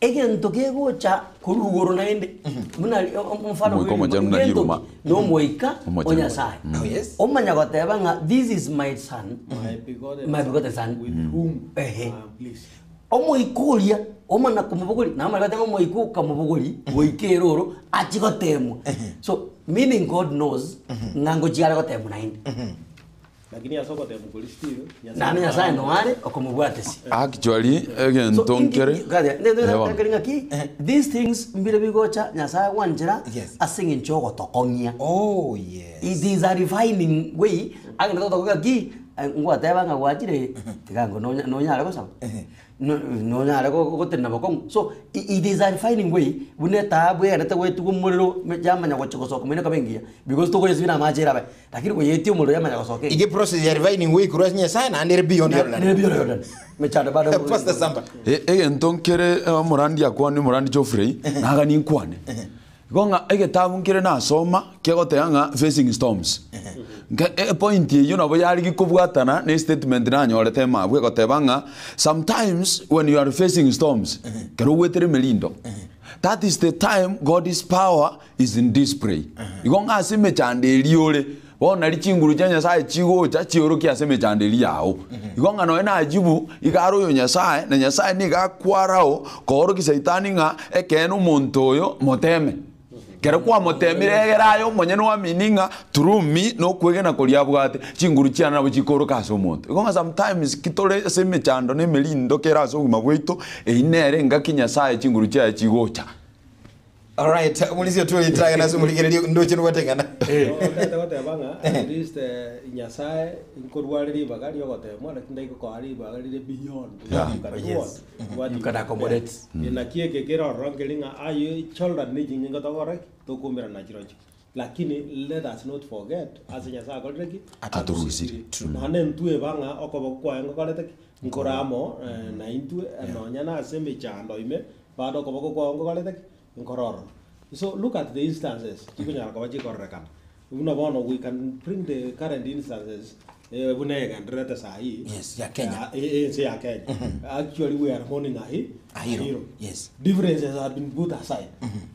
Egento kegocha korwa igoro naende buna omofano Omoika omochenu na gento riruma. ki? Nomoika o Omochenu. Nyasaye. Oh, yes. Omanya goteba ng'a this is my son, My begotten my begotten son. with whom Ehe. I am pleased. Omoika oria omana komobogori, na amare goteba omoika okamobogori goika ere oro achie gotemwa. So meaning God knows ng'a ngochia are gotemwa naende. Lakini ase ogotemwa koria still, Naende Nyasaye noyo are okomobwatesia. Actually, egento So, nkere Eh, bono. nkere ng'aki these things mbire bigocha Nyasaye agwanchera Yes. ase eng'encho yogotokong'ia. Oh yes. It is a refining way agende gotokogia ng'aki ngwateba ng'a gwachire tiga ngo nonya nonyare gosaba no nonyare gotenena bokong'u so it is a refining way buna etaabu egenete goetigwa omorero yamanya gochia gosoka moino ekaba engiya because tokoyesibia na amache erabe lakini koyeetia omorero yamanya gosoka engiya. Ige process ya refining way korwa ase Nyasaye naende ere beyond Jordan. Nere beyond Jordan. Mechando bado Pastor Samba. Egento nkere omorandi akwane omorandi Geoffrey, naga ninkwane. Igo ng'a egetabu nkere nasoma kegoteba ng'a facing storms. Nka epoint eyio nabo yarigi kobwatana na estatement nanyorete emabwe egoteba ng'a sometimes when you are facing storms, ekero ogwetere emerindo, that is the time God's power is in display. Igo ng'a ase emechando eria ore. Bono nari chinguru chia Nyasae chigocha chiorokie ase emechando eria yao. Igo ng'a nonya na Ayubu iga are oyo Nyasae, na Nyasae nigo akwarao koorokia Saitani ng'a ekeene omonto oyo moteme. Kero kwamotemire egere aye omonyene oamini ng'a through me nokwegena koria abwate, chinguru chiane nabo chikoroka ase omonto. Igo ng'a sometimes ki tore ase emechando na emerindo kere ase obogima bwaito, eyio nere engaki Nyasae chinguru chiaye chigocha. Alright, omorisia otwore ritang'ani ase omorigereria ndoche nobwate eng'ana. Otete goteba ng'a at least Nyasaye nkorware ribaga riogotemwa lakini ndaikokoa ribaga rire beyond what you can do what, what You you can can bear. accommodate. Naki eke kere ororo nkeri ng'a aye Jordan nechingengo tokora ki? Tokoumera chirochio. Lakini let us not forget ase Nyasaye akorire ki? Atorusirie. Naende ntweba ng'a okoboko kwaye ngokorete ki? Nkore amo naintwe nonya na ase emechando ime bado okoboko kwao ngokorete ki? Nkore ororo. So look at the instances chikonyara koba chikororekana. Buna bono we can bring the current instances buna egendererete saii Yes, ya Kenya. ense ya Kenya. Actually we are mourning a he- A hero, hero. yes. Differences have been put aside.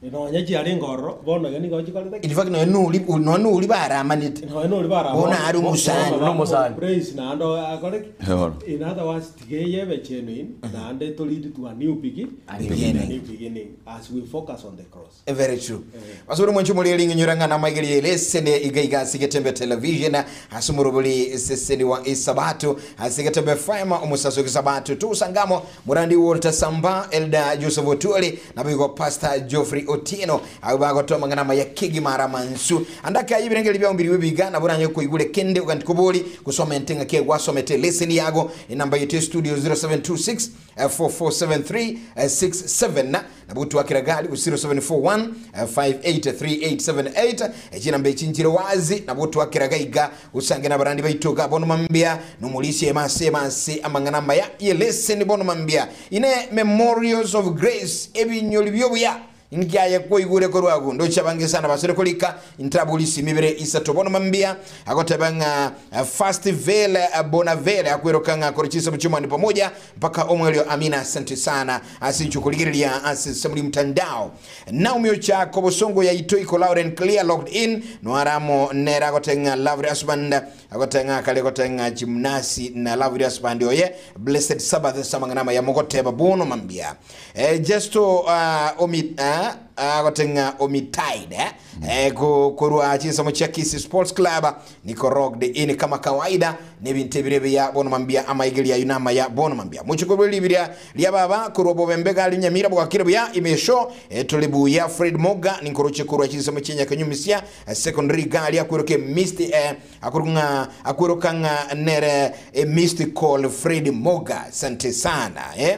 Nonya chiarenge ororo, bono iga nigo chikorete ki? In fact, nonya nori nonya nori baramanete. Nonya nori bara Bono are omosani. Bono Nomosani. Praise naende akore ki? Eoro. In other words, tiga eye ebe genuine, naende to lead to a new begin- A new beginning. A new beginning as we focus on the cross. Very true. Basubiri mwenche muri ring'inyora ng'a namaigerie eleseni iga iga ase Getembe Television ase omorobori eseseni wa Esabato ase Getembe FM omosaso Esabato tusangamo Murandi Walter Samba Elder Joseph Otuoli naboigo Pastor Geoffrey Otieno abo bagotoa amang'ana amaya kegima ara mansu andake aye ebirengeri biao mbiriwe biga nabo oranye koigure kende oganti kobori gosoma ente ng'aki egwasomete eleseni yago enamba yetu ya studio 0726 447367 nabo twakira gari ku 0741 583878 echinamba echi nchire wazi nabo twakira gaiga usange nabarandi baito ga bono mambia nomorisia emase emase amang'ana amaya ye lesson bono mambia ine memorials of grace ebinyori biobuya Nkiaye koigure korwa agwo, ndoche abange sana basore korika intabulisi mibere isato bono mambia agoteba ng'a First Vale Bonavele akweroka ng'a kore chisabu chiomwani pamoja mpaka omwelio amina asante sana ase inche okorigereria ase ensemo mtandao Naomi Ochako bosongo yaito iko loud and clear locked in noaramo nere agoteba ng'a lovely husband agoteba ng'a kare goteba ng'a chimnasi na lovely husband oye blessed Sabbath ase amang'ana amaya mogoteba bono mambia Eh, Jesto ah, omi ah, agoteng'a omitaide eh, ko- korwa chinsemo chia Kisii Sports Club niko rocked in kama kawaida nebinto ebire ebiya bono mambia amaigeria ayo namaya bono mambia mochiko bwe ribiria ria baba korwa bobembe gari nyamira bwakire buya imesho eh, tuli buya Fred Moga ninkoroche korwa chinsemo chia Nyakanyumisia eh, secondary gari akweroke Mr eh, akorung'a akweroka ng'a nere eh, Mystical Fred Moga sante sana eh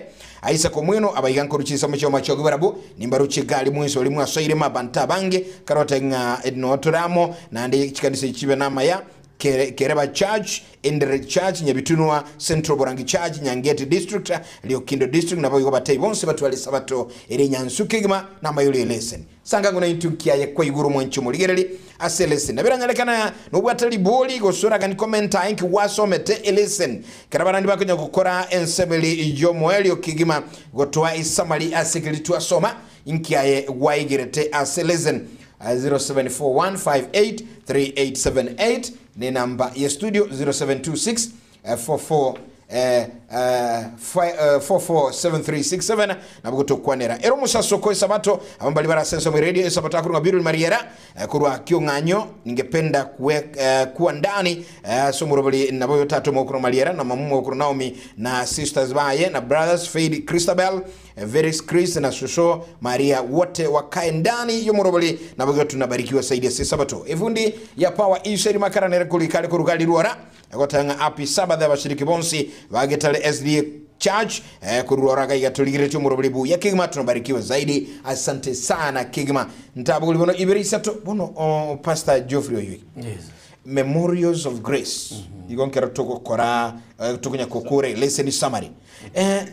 Isaac Omweno, Abaiga nkoru chinsemo chi'omochogi barabwo, nimbaruche egari mwensi oria mwasoire mabanto abange, karote ng'a noo tore amo, naende chikanisa echi chibe namaya, Kere, Kereba Church, Enderet Church, Nyabitunwa, Central Borangi Church, Nyangeti District, Riokindo District, naboigo batei bonsi batware esabato ere enyansu kegima namayori eleseni. Sanga ng'o naintwe nkiaye kwa igoro mwanche omorigereri ase eleseni. Nabiranyarekana nobwate ribori gose oragani comment aye nki gwasomete eleseni. Kera barandi bakonya gokora ensebeli y'omoerio kegima gotoa esamari ase ekeri twasoma inki aye gwaigerete ase eleseni. 0741583878 ne namba ye studio 0726 44 447367 nabo gotokwanera ero omosasoko esabato abambali barasensa mu radio esabato akorwa Birul Mariera korwa kiong'anyo ningependa kue, kuwa ndani ase omorobori nabo yo tata omokoro Mariera na mama omokoro Naomi na sisters baye na brothers Faith Christabel Veris Chris na shosho Maria wote wakae ndani yomorobori nabo igo tunabarikiwa saidi ase esabato efundi ya power iseri makara nere korikare korugari rwora Egoteba ng'a Happy Sabbath abashiriki bonsi ba Getare SDA Church eh, korwa oro agaiga torigeretie omorobori buya kegima tunabarikiwa zaidi asante sana kegima ntabogori bono ibere isato bono oh, Pastor Geoffrey Oyui Yes. Memorials of Grace igo nkero togokora eh, tokonya kokora lesson summary eh,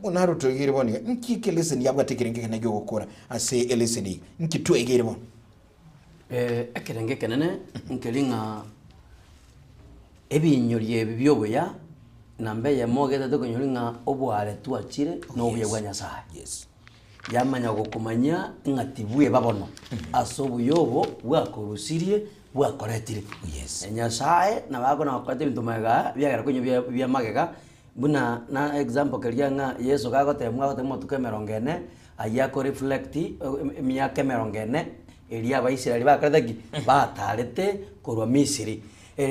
bono aro toigere bono iga nki eke lesson yabwate ekerenge ekene giogokora ase elesson iga nki twegere bono Eh, ekerenge ekenene nkeri ng'a Ebinyori ebi bi'obuya namba eyemo ogetete konyora ng'a oboare twachire na obuya bwa Nyasae. Yes. Yamanya gokomanyia ng'a tibweba bono ase obuya obo bwakorusirie bwakoretire. Yes. Nyasaye nabo akona gokoreta ebinto magega biagera konya bia bia magega buna na example keria ng'a Yeso gagotebwa agoteba amatuko emerongo ene aywo ako reflect emiaka emerongo ene eria abaisraeli bakorete ki? Batarete korwa Misiri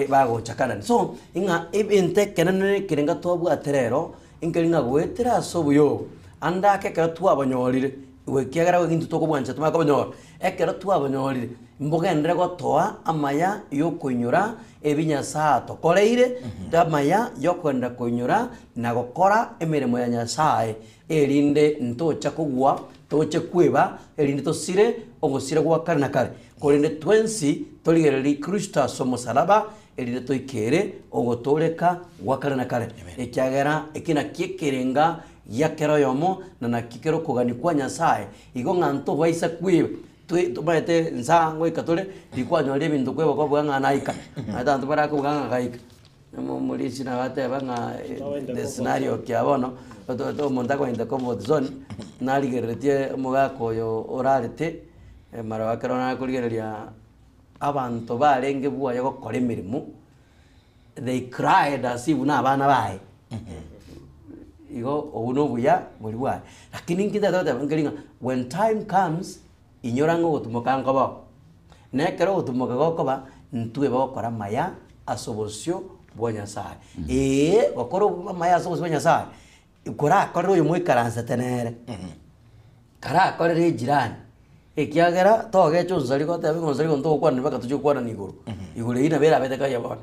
bagocha Canaan. So ng'a ebinto ekenene ekerenga twabwate rero Inkeri ng'a goetera ase obuya obo, ande ake ekero twabanyorire, ekiagera intwe tokobwancha tomanye kobanyora, ekero twabanyorire, mbogenderere gotoa amaya y'okoinyora ebi Nyasae atokoreire, amaya y'okogenderera koinyora na gokora emeremo ya Nyasae, erinde ntocha kogwa, toche kweba, erinde tosire ogosira gwa kare na kare. Korende twensi torigererie Kristo ase omosalaba, erinde toikere ogotooreka gwa kare na kare, ekiagera eki nakio ekerenga gia kera oyomo, na nakio kere okogania kwa Nyasae. Igo ng'a ntobaisa kweba, twe tomaete nsa ngoika tore, rikwanyora ebinto kweba kwabuga ng'a naika, omanyete abanto barakobuga ng'a gaika, omo omorisia nabo ateba ng'a the scenario kia bono, oto oto omonto akoenda comfort zone, narigereretie omogaka oyo orarete, mara ekero nakorigereria. Abanto barenge bwoye gokora emeremo, they cried as if nabana baye. Igo obwo nobuya boria bwaye. Lakini inki ntagete goteba nkeri ng'a when time comes, inyora ng'a ogotumoka nkobao. Na ekero ogotumoka gokoba, ntwe bagokora amaya ase obosio bwa Nyasaye. Eeh gokora amaya ase obosio bwa Nyasaye, korakorere oyo moikaransete nere. Karakorere ejirani, ekiagera togecha onsari goteba ng'a onsari gonto ogokwana mpaka tochie gokwanani igoro. Igoro eyio nabo erabete kaiya bono,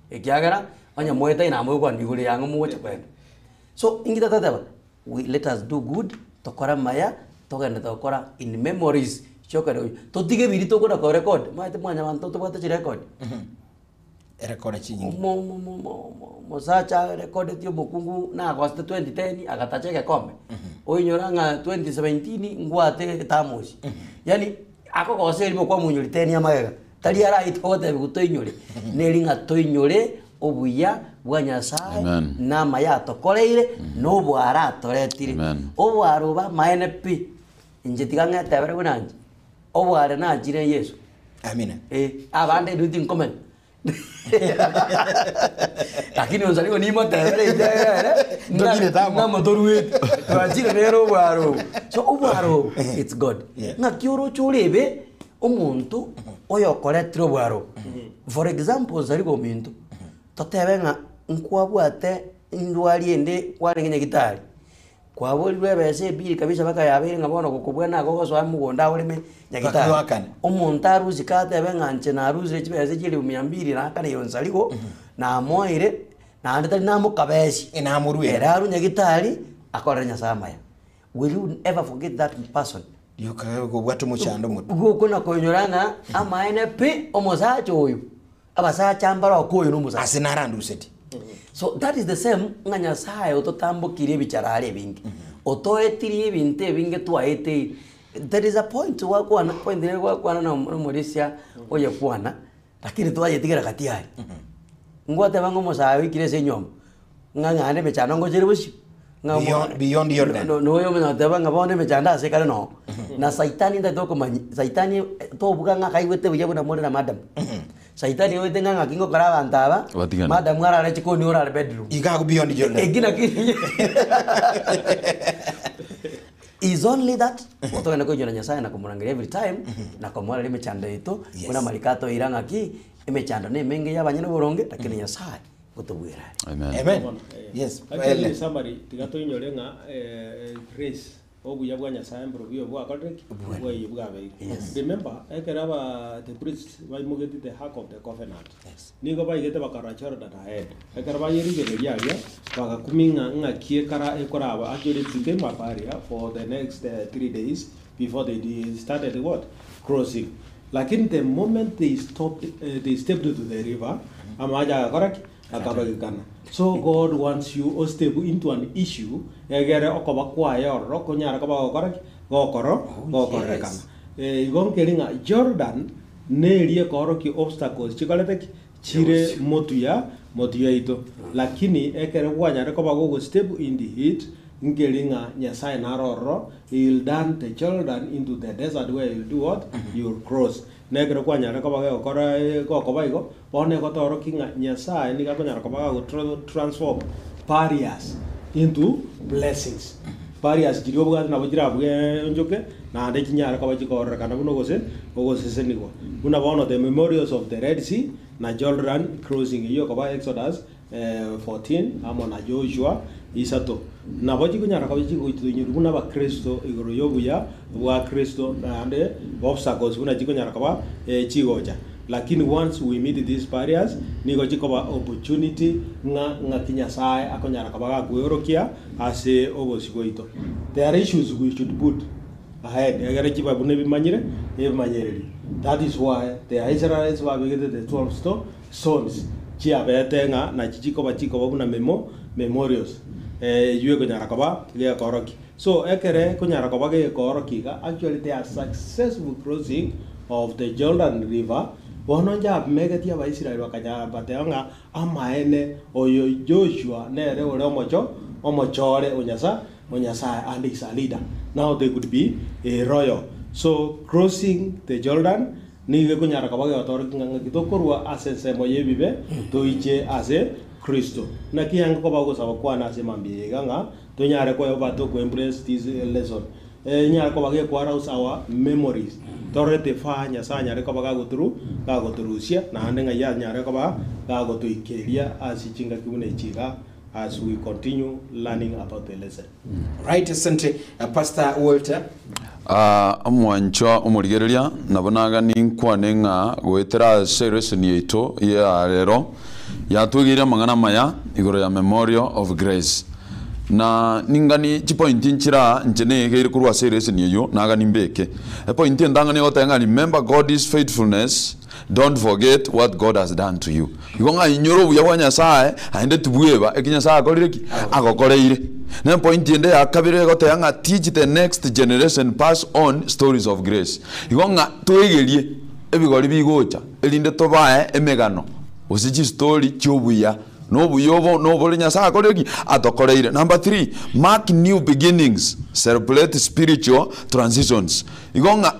ekiagera onye moetaine amo mogokwana igoro yang'o mogocha koenda. So inki tototeba, we let us do good, tokore amaya, togenderete gokora in memories chiokera oyo. Totige ebiria tokona korecord, omanyete mwanyabanto tobwate chirecord. Erekore chinyinge. Omo- omo- omo- omo- omo- omosacha arekodeti omokungu nagosete 2010 agatacha egekombe, oinyora ng'a 2017 ngwate etamosi. Yaani akogosa erimo kwamoinyori 10 amagega, tari araite ogotebiwa toinyore, neri ng'a toinyore obuya bwa Nyasaye Amen. na amaya atokoreire, na obware atoretire. Amen. Obware obo amaene pi, inche tiga ng'etebere buna inche, Obware nachire Yeso. Amina. Eh, abande intwe tinkomanya. Lakini onsa nigo nimotebere inche ere, Ntokire tamo. ng'a motoruete. Twachire nere obware obo. So obware obo, it's God. Yeah. Ng'aki oroche orebe omonto oyokoretire obware obo. For example onsarigo ominto, totebe ng'a nkwabwate ndwari ende kwarenge nyagitari. Kwaborirwe ebesa ebiri kabisa mpaka yabeire ng'a bono gokobua nago ogosoa mogondo aoreme nyagitari. Bakoakane. Omonto arusike atebe ng'a inche narusire chibesa chi'elifu mia mbili naakane yonsi arigo, namoeire, naende tari namokabesi. Eh, namoruere. Ere arwe nyagitari, akorere Nyasaye amaya. Will you ever forget that person? Rioka kobwata omochando omotwe. Gokona koinyora ng'a amaene pi, omosacha oyo, Abasacha mbare okoyo na omosacha. Ase naranduseti. So that is the same ng'a Nyasaye ototambokirie ebicharara ebinge, otoetirie ebinto ebinge twaeteire. There is a point gwakwana, point nere gwakwana na omorisia oyekwana, lakini twayetigera gati aria. Ngwateba ng'a omosae oikire ase enyomba, ng'a naende emechando ngochere bosio, ng'a omo- Beyond- beyond Jordan. no- noyo omonyene goteba ng'a bono emechando ase ekare noo. Na saitani ntagete okomanya, saitani tobuga ng'a akaigwete buya buna more na madam. Saitani oete ng'a ng'aki ngokora abanto aba, Batigane. madam arare chikoni orare bedroom. Iga agwo beyond Jordan. Eki naki is only that togende koinyora Nyasaye na komorangeria every time na komoereria emechando yaito Yes. buna amariko atoeire ng'aki emechando na emenge ya abanyene oboronge lakini Nyasaye ngotobuera are. Amen. Amen. Bono, eh. Yes. Actually, Ele. in summary, tiga toinyore ng'a eh, grace obuya bwa Nyasaye mboro buya bwakorire ki? Bwaiyo bwabeire. Remember, ekero aba the priests baimogeti the ark of the covenant, nigo baigete bakarora Jordan ahead. Ekero bayerigereria aria, bagakumia ng'a ng'aki ekara ekoraba actually it became a barrier for the next 3 days before they started what? Crossing. Lakini the moment they stopped, they stepped to the river, amache agakora ki? Akabagekana. So God wants you o step into an issue egere okoba kwaye ororo konyare koba gokora ki? Gokoro gokorekana. Eh, igo nkeri ng'a Jordan neria ekoorokia obstacles chikorete ki? Chire motuya motu yaito. Lakini ekero kwanyare koba gogo step in the it, Nkeri ng'a Nyasae nare ororo, he will done the Jordan into the desert where you will do what? You will cross. Na ekero kwanyarire koba gegokora gokoba igo, bono egotoorokia ng'a Nyasae nigo akonyara koba gago transform barriers into blessings. Barriers chiria obwate nabo chirabwenchoke naende chinyare koba chikororekana buna ogose ogosesenigwa. Buna bono the memorials of the Red Sea na Jordan crossing eyio ekoba Exodus 14 amo na Joshua isato, nabo chikonyara koba chigotoinyoria buna abakristo igoro y'obuya bwa Kristo naende obstacles buna chikonyara koba chigocha. Lakini once we meet these barriers nigo chikoba opportunity ng'a ng'aki Nyasae akonyara koba gakweorokia ase obosio bwaito. There are issues we should put ahead egere chibe buna ebimanyire ebimanyereri. That is why the Israelites babegete the 12 sto Stones chiabete ng'a nachi chikoba chikoba buna memo memorials eywo ekonyara koba gekorokia. So ekere ekonyara koba gekorokia iga actually they are successful crossing of the Jordan river bono inche abamegetie abaisrael bakanyara bateba ng'a amaene oyo Joshua nere ore omocho omochore o Nyasa o Nyasaye and is a leader now they could be a royal so crossing the Jordan Nigo ekonyara koba gegotoorokia ng'a ng'aki tokorua ase ensemo y'ebibe toiche ase Kristo. Naki yange koba ogosaba kwane ase mambia eye iga ng'a tonyare koeba to embrace this lesson. Enyare koba gekwarouse our memories torore tifaa Nyasae anyare koba gagoturu gagotorusia naende ng'ai anyare koba gagotoikeria ase chingaki buna echi iga as we continue learning about the lesson. Right, asante Pastor Walter. Aa, omwanchwa omorigereria, nabo nagani nkwane ng'a goetera ase ereseni yaito ya rero yatwegeire amang'ana amaya igoro ya Memorial of Grace. Na ningani chipointi nchire aa inche negeire korwa ase ereseni eyio nagani mbeke. Epointi entang'ani egoteba ng'a remember God's faithfulness, don't forget what God has done to you. Igo ng'a inyora obuya bwa Nyasaye aende tibweba eki Nyasaye akorire ki? Agokoreire. Na epointi ende ya kabere egoteba ng'a teach the next generation pass on stories of grace. Igo ng'a toegerie ebigori bigocha erinde tobae emegano gose chistori chiobuya na obuya obo nobore Nyasaye akorire ki? Atokoreire. Number three, mark new beginnings, celebrate spiritual transitions. Igo ng'a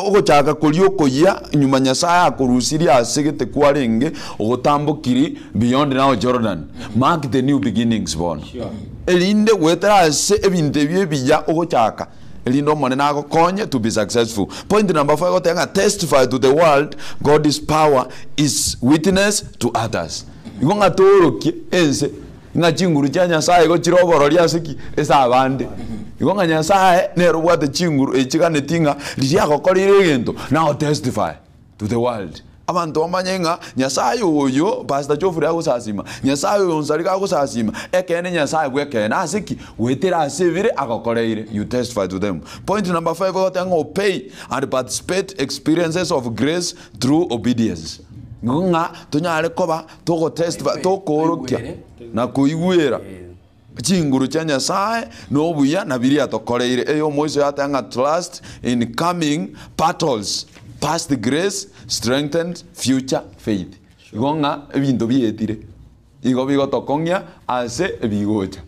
Ogochaka koria okoyia nyuma Nyasae akorusirie ase gete kwarenge ogotambokiri beyond now Jordan. Mark the new beginnings bono. Erinde goetera ase ebinto ebio ebiya ogochaka erinde Omonene agokonye to be successful. Point number four egoteba ng'a testify to the world God's power is witness to others. Igo ng'a toorokie ense Ng'a chinguru chia Nyasae igo chire oborori ase ki? Ase abande. Igo ng'a Nyasae nere obwate chinguru echiganeti ng'a riria agokoreire egento, now testify to the world. Abanto bamanye ng'a Nyasae oyo Pastor Geoffrey agosasima, Nyasae oyo Onsarigo agosasima, ekeene Nyasae bw'ekeene. Ase ki? Goetera ase ebire agokoreire, you testify to them. Point number five egoteba ng'a obey and participate experiences of grace through obedience. Igo ng'a tonyare koba togotestify, tokoorokia na koigwera chinguru chia Nyasae na obuya na biria atokoreire. Eye omoiso yateba ng'a trust in coming battles, past grace strengthens future faith. Igo ng'a ebinto bietire igo bigotokong'ia ase ebigocha.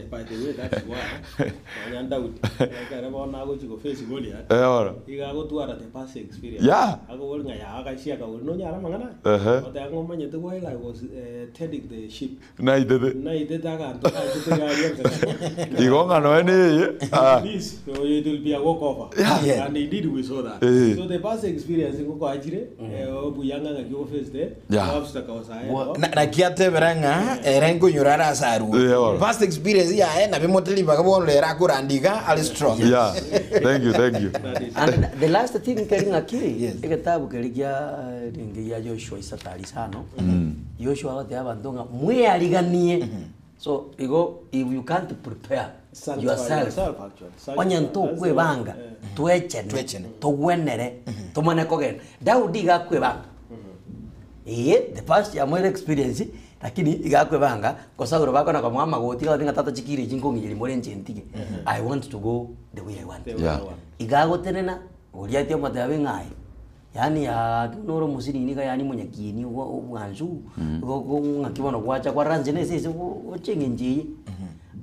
By the way, that's why nonya Daudi ekere bono agochi go face Goliath Eh, oro. iga agotwara the past experience Yeah. akobori ng'a yaa agachi akabori nonyare amang'ana aya Ehe. oteba ng'a omanyete while I was eh, tending the sheep Naitete. naitete aganto nachete garia nse Igo ng'a nonya na eye, ah. This, so it will be a walkover. Yeah. Yeah. And indeed we saw that. Eh. So the past experience ngokoachire eh, obuya ng'a ng'aki ogo face the Yeah. obstacles aye. no? Naki atebera ng'a ere nkonyora are ase arue. Yeah, bono. Past experience yaye nabo emoteri mpaka bono ere akoranda iga are strong. Yeah. Thank you, thank you. That is And the last thing keri ng'aki, Yes. egetabu keri kia renge gia Joshua isatari isano, Joshua agotebia abanto ng'a mweariganie. So igo if you can't prepare Sanctify yourself, yourself, actually. Sanctify. onye That's the ntokwebanga word. Eh. twechene Twechene. togwenere tomane kogenda Daudi iga akwebanga Eeh, the first yamoire experience lakini iga akwebanga gose bakona komoa amagoti iga ng'a tata chikiro echi nkong'iyeria more inche ntige I want to go the way I want. The way Yeah. I want. Iga agotenena Goliathi omotebia ng'a aye yaani gaki buna ore omosinini iga yaani omonyakieni obwa obwansu igo ng'aki bono gwacha kwarora inche na esese gocha eng'encho eye.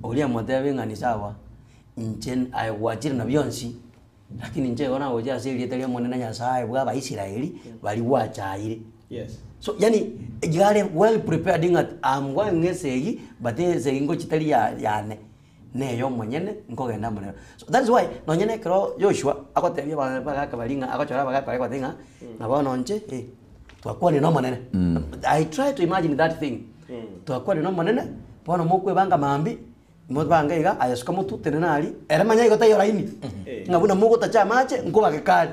Oria amotebie ng'a ni sawa, inche aye gwachire na bionsi, lakini inche igo nagochia ase erieta ri'Omonene Nyasaye bwa Abaisraeli baria gwachaire. Yes. So yaani iga are well prepared ng'a am going esegi but esegi ngochia tari ya yane, neye omonyene nkogenda amo nero. So that is why nonye na ekero Joshua agotebia aba abagaka baria ng'a agochora abagaka baria agobatebia ng'a, ng'a bono inche eh, twakwanire na Omonene. I try to imagine that thing, twakwanire na Omonene, bono mokwebanga mambia, mobange iga, aye suka motwe tenena aria, ere manya igo taiyo laini, ng'a buna mogotacha amache, nkobageka are.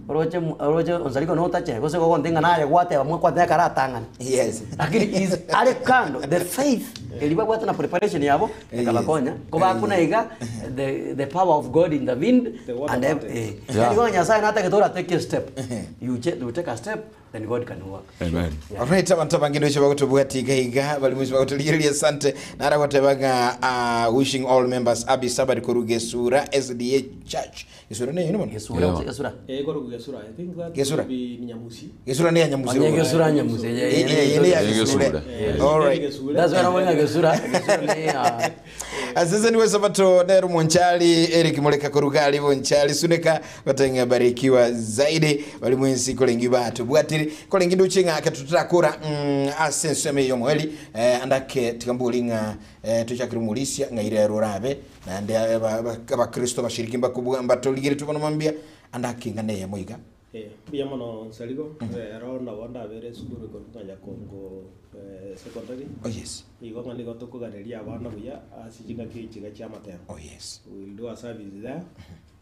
Oroche mo oroche onsariko notache, gose gogontebia ng'a naye gwateba mwakwateba ekero aratang'ane. Yes. Lakini is are kando, the faith eria babwate na preparation yabo, ekabakonya, kobakuna iga, the the power of God intervened, The water and parted. eh, Yeah. yani bono Nyasaye natagete ora take a step, you che you take a step, then God can work. Amen. Yeah. Alright, abanto abange ndoche bagotobwati iga iga bari mosi bagotorigereria asante nara goteba ng'a ah, wishing all members happy Sabbath koru Gesura SDA Church Gesura neyo bono Gesura Yeah. gose gesura. Eh, koro Gesura. I think that Gesura. will be Nyamusi. Gesura ne ya Nyamusi Onye bono. gesura Nyamusi. Eh, eh, ene ya Eh, Gesure. Gesure. Eh, Alright. Gesure. That's why I'm gesura. Gesura ni ya Asese niwe sabato nero munchali Eric Muleka korugali bunchali suneka batenga barikiwa zaidi bali mwensi kolengi batu bwatiri kolengi duchi ng'a ketutakura ase ensemo yomoeli eh, andake tikambuli ng'a eh, tuchakiri mulisia ng'a ire rurabe nande abakristo bashiriki mbakubwa mbatoligire tubona mambia andake ng'a neye moiga Eh, mbuya mono Nsarigo, ero nabo ndabere esukuru korwa Nyakongo eh, secondary. oh yes Igo ng'a nigo tokoganeria abana buya ase chingaki echiga chia amatemo. oh yes We'll do a service there.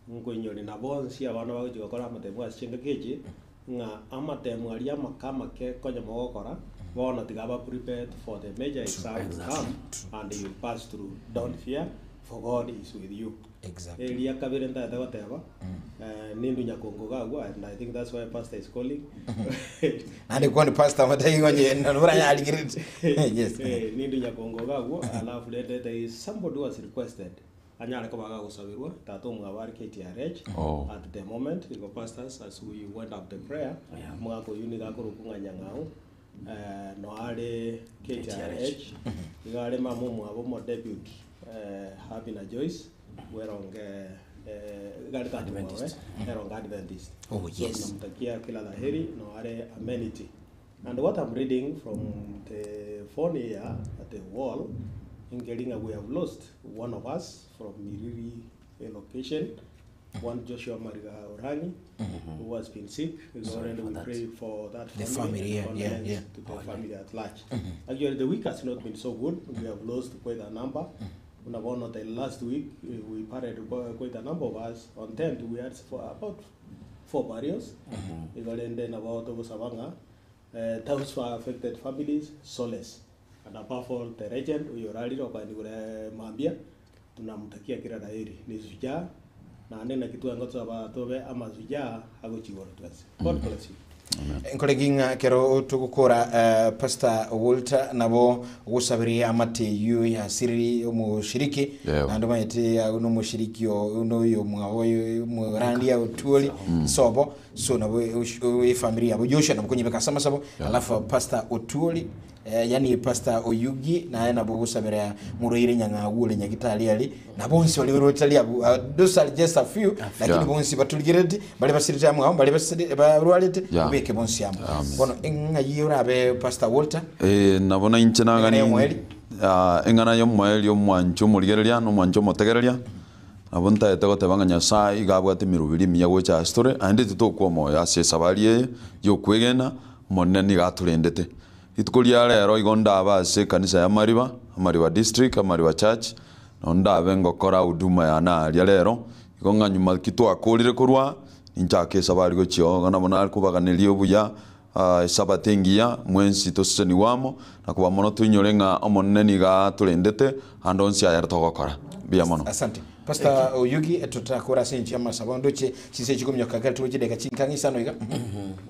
Nkoinyori na bonsi abana bagochi gokora amatemo ase chingaki echi, ng'a amatemo aria amake amake konya mogokora, bono tiga ba prepared for the major exam to come and you pass through. Don't fear, for God is with you. exactly Eria kabere ntaete goteba, eh, nindu Nyakongo gagwo and I think that's why pastor is calling. nande kwani pastor mataingonye nobura yaligirite yes Eh, nindu Nyakongo gagwo alafu rende there is somebody who has requested anyare koba gagosabirwa tata omwabo KTRH Oh. at the moment igo pastors as we went up the prayer Yeah. mwaka oyu nigo akorokwa ng'a Nyang'au eh, no are KTRH igo are mama omwabo omo deputy eh, Happy na Joyce weronge eh, iga are tata omwabo Adventist. eronge Adventist Oh, yes. So tunamtakia kila la heri no are amenity and what I'm reading from the phone here at the wall in Gelinga we have lost one of us from Miriri eh, location one Joshua Mariga Orangi who has been sick Sorry and for we that. pray for that The family, family, and yeah, yeah, condolence yeah. to the family at large. Actually, the week has not been so good. We have lost quite a number. Unaona the last week eh, we parted quite a number of us. On 10th, we had for about four burials. Igalende na about Sabanga. Those who are affected families, solace. And above all, the regent, uyoraliro kwa nikure mambia, tunamtakia kila la heri. Ni shujaa na nena kitu angoto abatobe ama shujaa agochigoro twese. God bless you. nkoregi ng'a kero togokora eh, pastor Walter nabo gosabiria amateyu yasiriri omoshiriki Yeah. naende omanyete nomoshiriki noyo mwabo murandi otuoli sobo so nabo efamily yabo Joshua nabo konyebeka ase amasabo alafu pastor otuoli eh, yani pastor oyugi naye nabo gosabira muroire nyang'au ore nyagitari ari na bonsi bari rotari abu uh, those are just a few lakini Yeah. bonsi batuligerete bari basirite amwe abo bari basirite barwarete Yeah. ubeke bonsi amo bono eng'ayi orabe pastor Walter Eh, nabona inche Eng'ana ya omweri? Ah, eng'ana ya omweri omwancho omorigereria na omwancho omotegereria nabo ntaete goteba ng'a nyasaye iga abwate emeroberi emiya gocha ase tore aende titokwa omoyo ase esabari eye ya okwegena omonene niga atorendete rituko ria rero igo ndaba ase ekanisa ya Mariba, Amariba district, Amariba church nabo ndabe ngokora huduma yane aria rero igo ng'a nyuma ki twakorire korwa ninchake esabari gochia oo igo nabo nakobaganeria obuya ah, esabato engiya mwensi toseseniwe amo nakoba mono toinyore ng'a omonene niga atorendete ande onsi ayare togokora mbuya mono. Asante pastor Oyugi tutakora ase enchi amasabo ndoche chinse chikominyoka kare tugoche chideka chinkang'a isano iga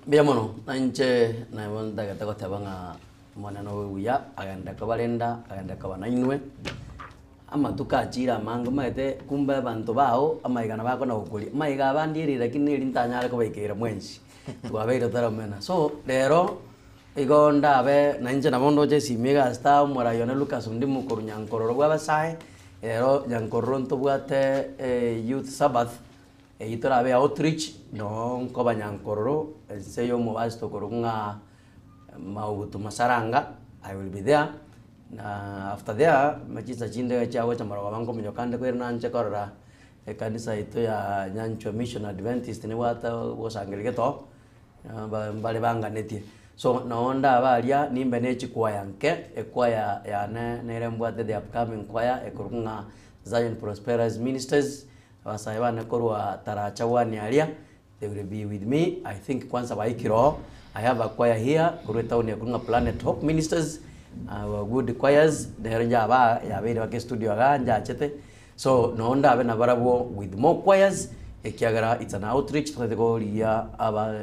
Mbuya mono, na inche nabo ntagete goteba ng'a omonene obe buya, agende kobarenda, agende koba nainwe, amatuko achire amange omanyete kumbe abanto bao amaiga nabo akona gokoria, amaiga abande erire lakini eri ntanyare kobaikera mwensi, twabeire toramena. So rero, igo ndabe na inche nabo ndoche esimi egasi ta omorai one Lucas onde mokorwa Nyankororo bwa abasae, Ero nyankororo ntobwate youth sabbath, eyio torabe outreach, noo nkoba nyankororo, ense ya omobasito okorokwa ng'a Maugutu Masaranga, I will be there, na after there, chinsa chinde chiagocha marogoba nkominyoka nde koirana nche korora ekanisa yaito ya Nyanchwa Mission Adventist nebwate ogosangereria gete oo, mbare banganetie. So noo ndaba aria nimbe ne chikwaya nke, ekwaya yane nere mbwate the upcoming choir ekorokwa ng'a Zion Prosperous Ministers, abasae bane korwa Taracha one aria, they will be with me, I think kwanza baikire oo, I have a choir here korwa etown ekorokwa ng'a Planet Hope Ministers, our good choirs, nero njaba yabeire mpaka estudio igaa njachete. So noo ndabe nabarabwo with more choirs, ekiagera it's an outreach totagete korigia aba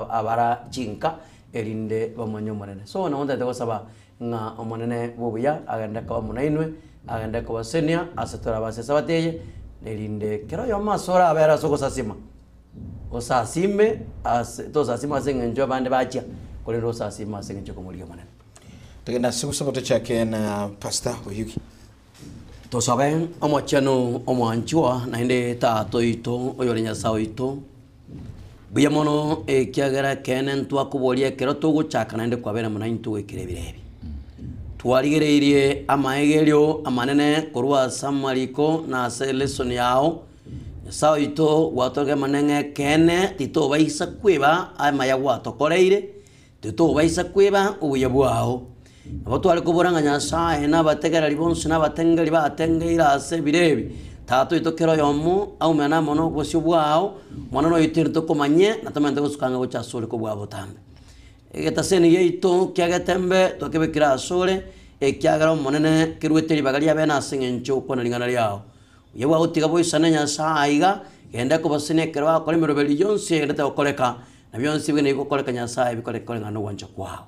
abara chinka erinde bamanye Omonene. So nabo ntagete gosaba ng'a Omonene bw'obuya agende koba amo nainwe, agende kobasenia ase torabe ase esabato eye, erinde kera oyomo ase orabere ase ogosasima, osasime ase tosasima ase eng'encho abande bachia, korende osasime ase eng'encho yokomorigia Omonene. Togende ase gosaba tochake na Pastor Oyugi. Tosabe, Omochenu omwanchwa, naende Tata oito, oyore Nyasae oito, mbuya mono ekiagera ekeene ntwakoboria ekero togochaka naende kwabera amo naintwe goikera ebiro ebi. Twarigereirie amaegerio amanene korwa ase amariko na ase elesson yao, Nyasae oito gwatorekire amang'ana ng'a ekeene titobaisa kweba amaya gwatokoreire, Titobaisa kweba obuya bwao. Nabo tware kobora ng'a Nyasae na abategereri bonsi na abatengeri batengeire ase ebiro ebi, Tata oito kera oyomo aumerane amo nobosio bwao, Omonene oito ere tokomanye na tomente gosuka ang'e gocha asore kobua botambe. Egetaseni giaito kia getembe twakebekire asore, ekiagera Omonene keruete ribaga riabene ase eng'encho y'okwana ring'ana riao. Obuya bwagotiga boisane Nyasae aiga, genda kobasenia ekero bagokora emeroberi yonsi egenderete gokoreka, Na bionsi buna ebigokoreka Nyasae bikoreke koreng'ana nogwancha kwao.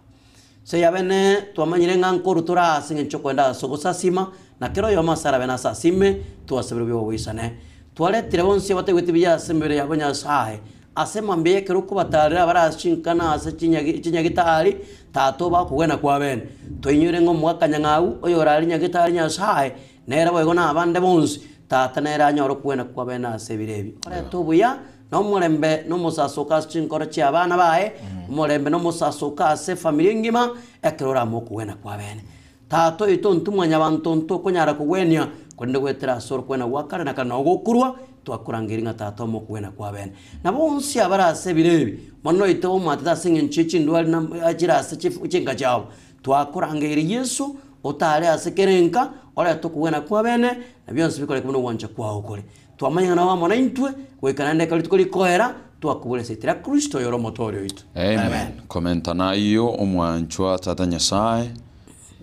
Ase yabene twamanyire ng'a nkorwa tore ase eng'encho y'okoenda ase ogosasima, na kera oyomo ase arabe nasasime, twasabire obuya oboisane. Twaretire bonsi abataigweti buya ase emebere yabo Nyasae, ase mambia y'ekero okobatarera abare ase chinkana ase chinyagi chinyagitari, Tata obe okogwena kw'abene. Toinyore ng'a omogaka nyang'au oyorare nyagitari Nyasae, nere boigo na abande bonsi, Tata nere anyore okogwena kw'abene ase ebiro ebi. Orete obuya Na omorembe nomosasoka ase chinkoro chi'abana baye, omorembe nomosasoka ase efamiri engima, ekero orame okogwena kw'abene. Tata oito intwe mwanyabanto ntokonyara kogwenia, korende goetera ase orokogwena gwa kare na kare nao gokorwa, twakorangeria ng'a Tata ome okogwena kw'abene. Na bonsi abare ase ebiro ebi, mono oito bamwatete ase eng'encho ye chindwari na chire ase chinka chiabo, twakorangeria Yeso, otare ase kera enka, orete okogwena kw'abene, na bionsi bikoreke buna ogwancha kwao kore. Twamanya ng'a nabo amo naintwe, goika naende ekero rituko rikoera, twakobora ase etira Kristo oyore Omotooria oito. Amen. Komenta nayio, omwanchwa Tata Nyasae,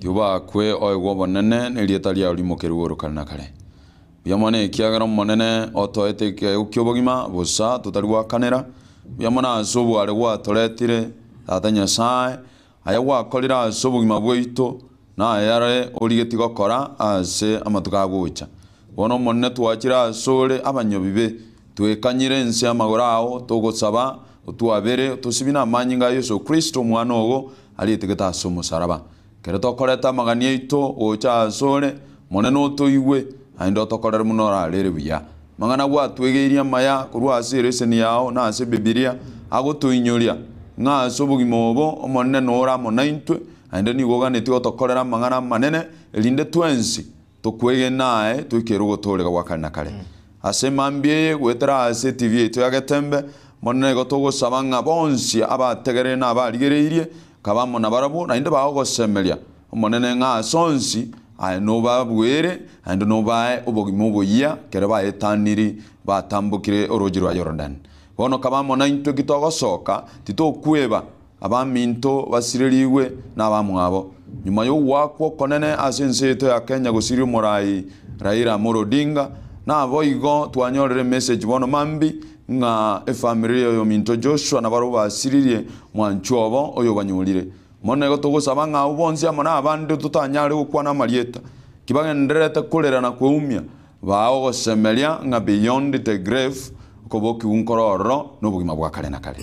tiobakwe oegwe obonene na erieta riao rimokerwe igoro kare na kare. Mbuya mono ekiagera Omonene otoete ekeegwa ki'obogima bosa totari goakanera, mbuya mono ase obware gwatoretire Tata Nyasae, aya gwakorire ase obogima bwaito, na ayare origetie gokora ase amatuko agocha. Bono Omonene twachire asore abanyabibe, twekanyire inse y'amagoro ao, togosaba otwabere, otosibie namanyinga a Yeso Kristo, Omwana ogo, arietegete ase omosaraba. Ekero tokoreta amagani aito gocha asore, Omonene otoigwe, naende otokorere buna orarere buya. Amang'ana gwatwegeirie amaya korwa ase ereseni yao na ase Ebibilia, agotoinyoria ng'a ase obogima obo Omonene nore amo naintwe, naende nigo oganetie gotokorera amang'ana amanene, erinde twensi Tokwegena aye toikerwe ogotooreka gwa kare na kare. Ase emambia eye goetera ase etibi yaito ya Getembe, Omonene nigo togosaba ng'a bonsi abategereire na abarigereirie kabe amo nabarabwo, naende bagogosemeria, Omonene, ng'a ase onsi aye nobabuere, naende nobae obogima oboyia ekero baetaniri batambokire orooche rwa Yorodani. Bono kabe amo naintwe ki togosoka, titokweba Abaminto basirerigwe nabamwabo. Nyuma y'ogoakwa okonene ase ense yaito ya Kenya gosiria omorai Raila Amolo Odinga, naboigo twanyorire emessage bono mambi ng'a efamiri y'oyominto Joshua nabarabwo basiririe mwanchwa obo oyobanyorire. Mono nigo togosaba ng'a abwo bonsi amo nabande totanyare gokwana amarieta, ki bagendererete korera na kweumia, Baa ogosemeria ng'a beyond the grave okobokigwa nkore ororo nobogima bwa kare na kare.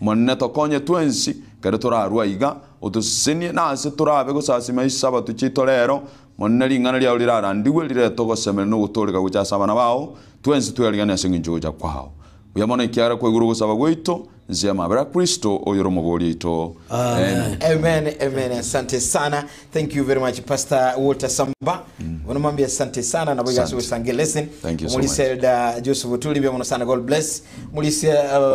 Omonene tokonye twensi Ekero torarue aiga, otosesenie, na ase torabe gosasima Chisabato chiaito rero, Monene ring'ana riao rirarandigwe, rirete ogosemeria na ogotooreka gocha ase abana bao, twensi tweariganie ase engencho y'ogocha kwao. Buya mono ekiagera kwaigure ogosaba gwaito, inse y'amabera a Kristo, oyore Omobooria oito. Amen. Amen, amen. Asante sana. Thank you very much Pastor Walter Samba. Bono mambia asante sana nabo igase Asante. gosange lesson. Thank you so Omulise much. Elder Joseph Otuli mbia mono sana God bless. Mulise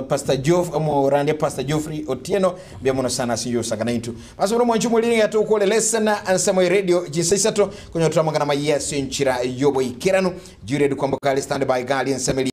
Pastor Geoff omorandia Pastor Geoffrey Otieno mbia mono sana ase yosanga naintu. Basi bono mwanchu mulire gatukore lesson ansemo ya radio jinsa isato konyotora mangana maye ase enchira yoboikeranu. Juliet Kwamboka ali stand by gali ensemeli.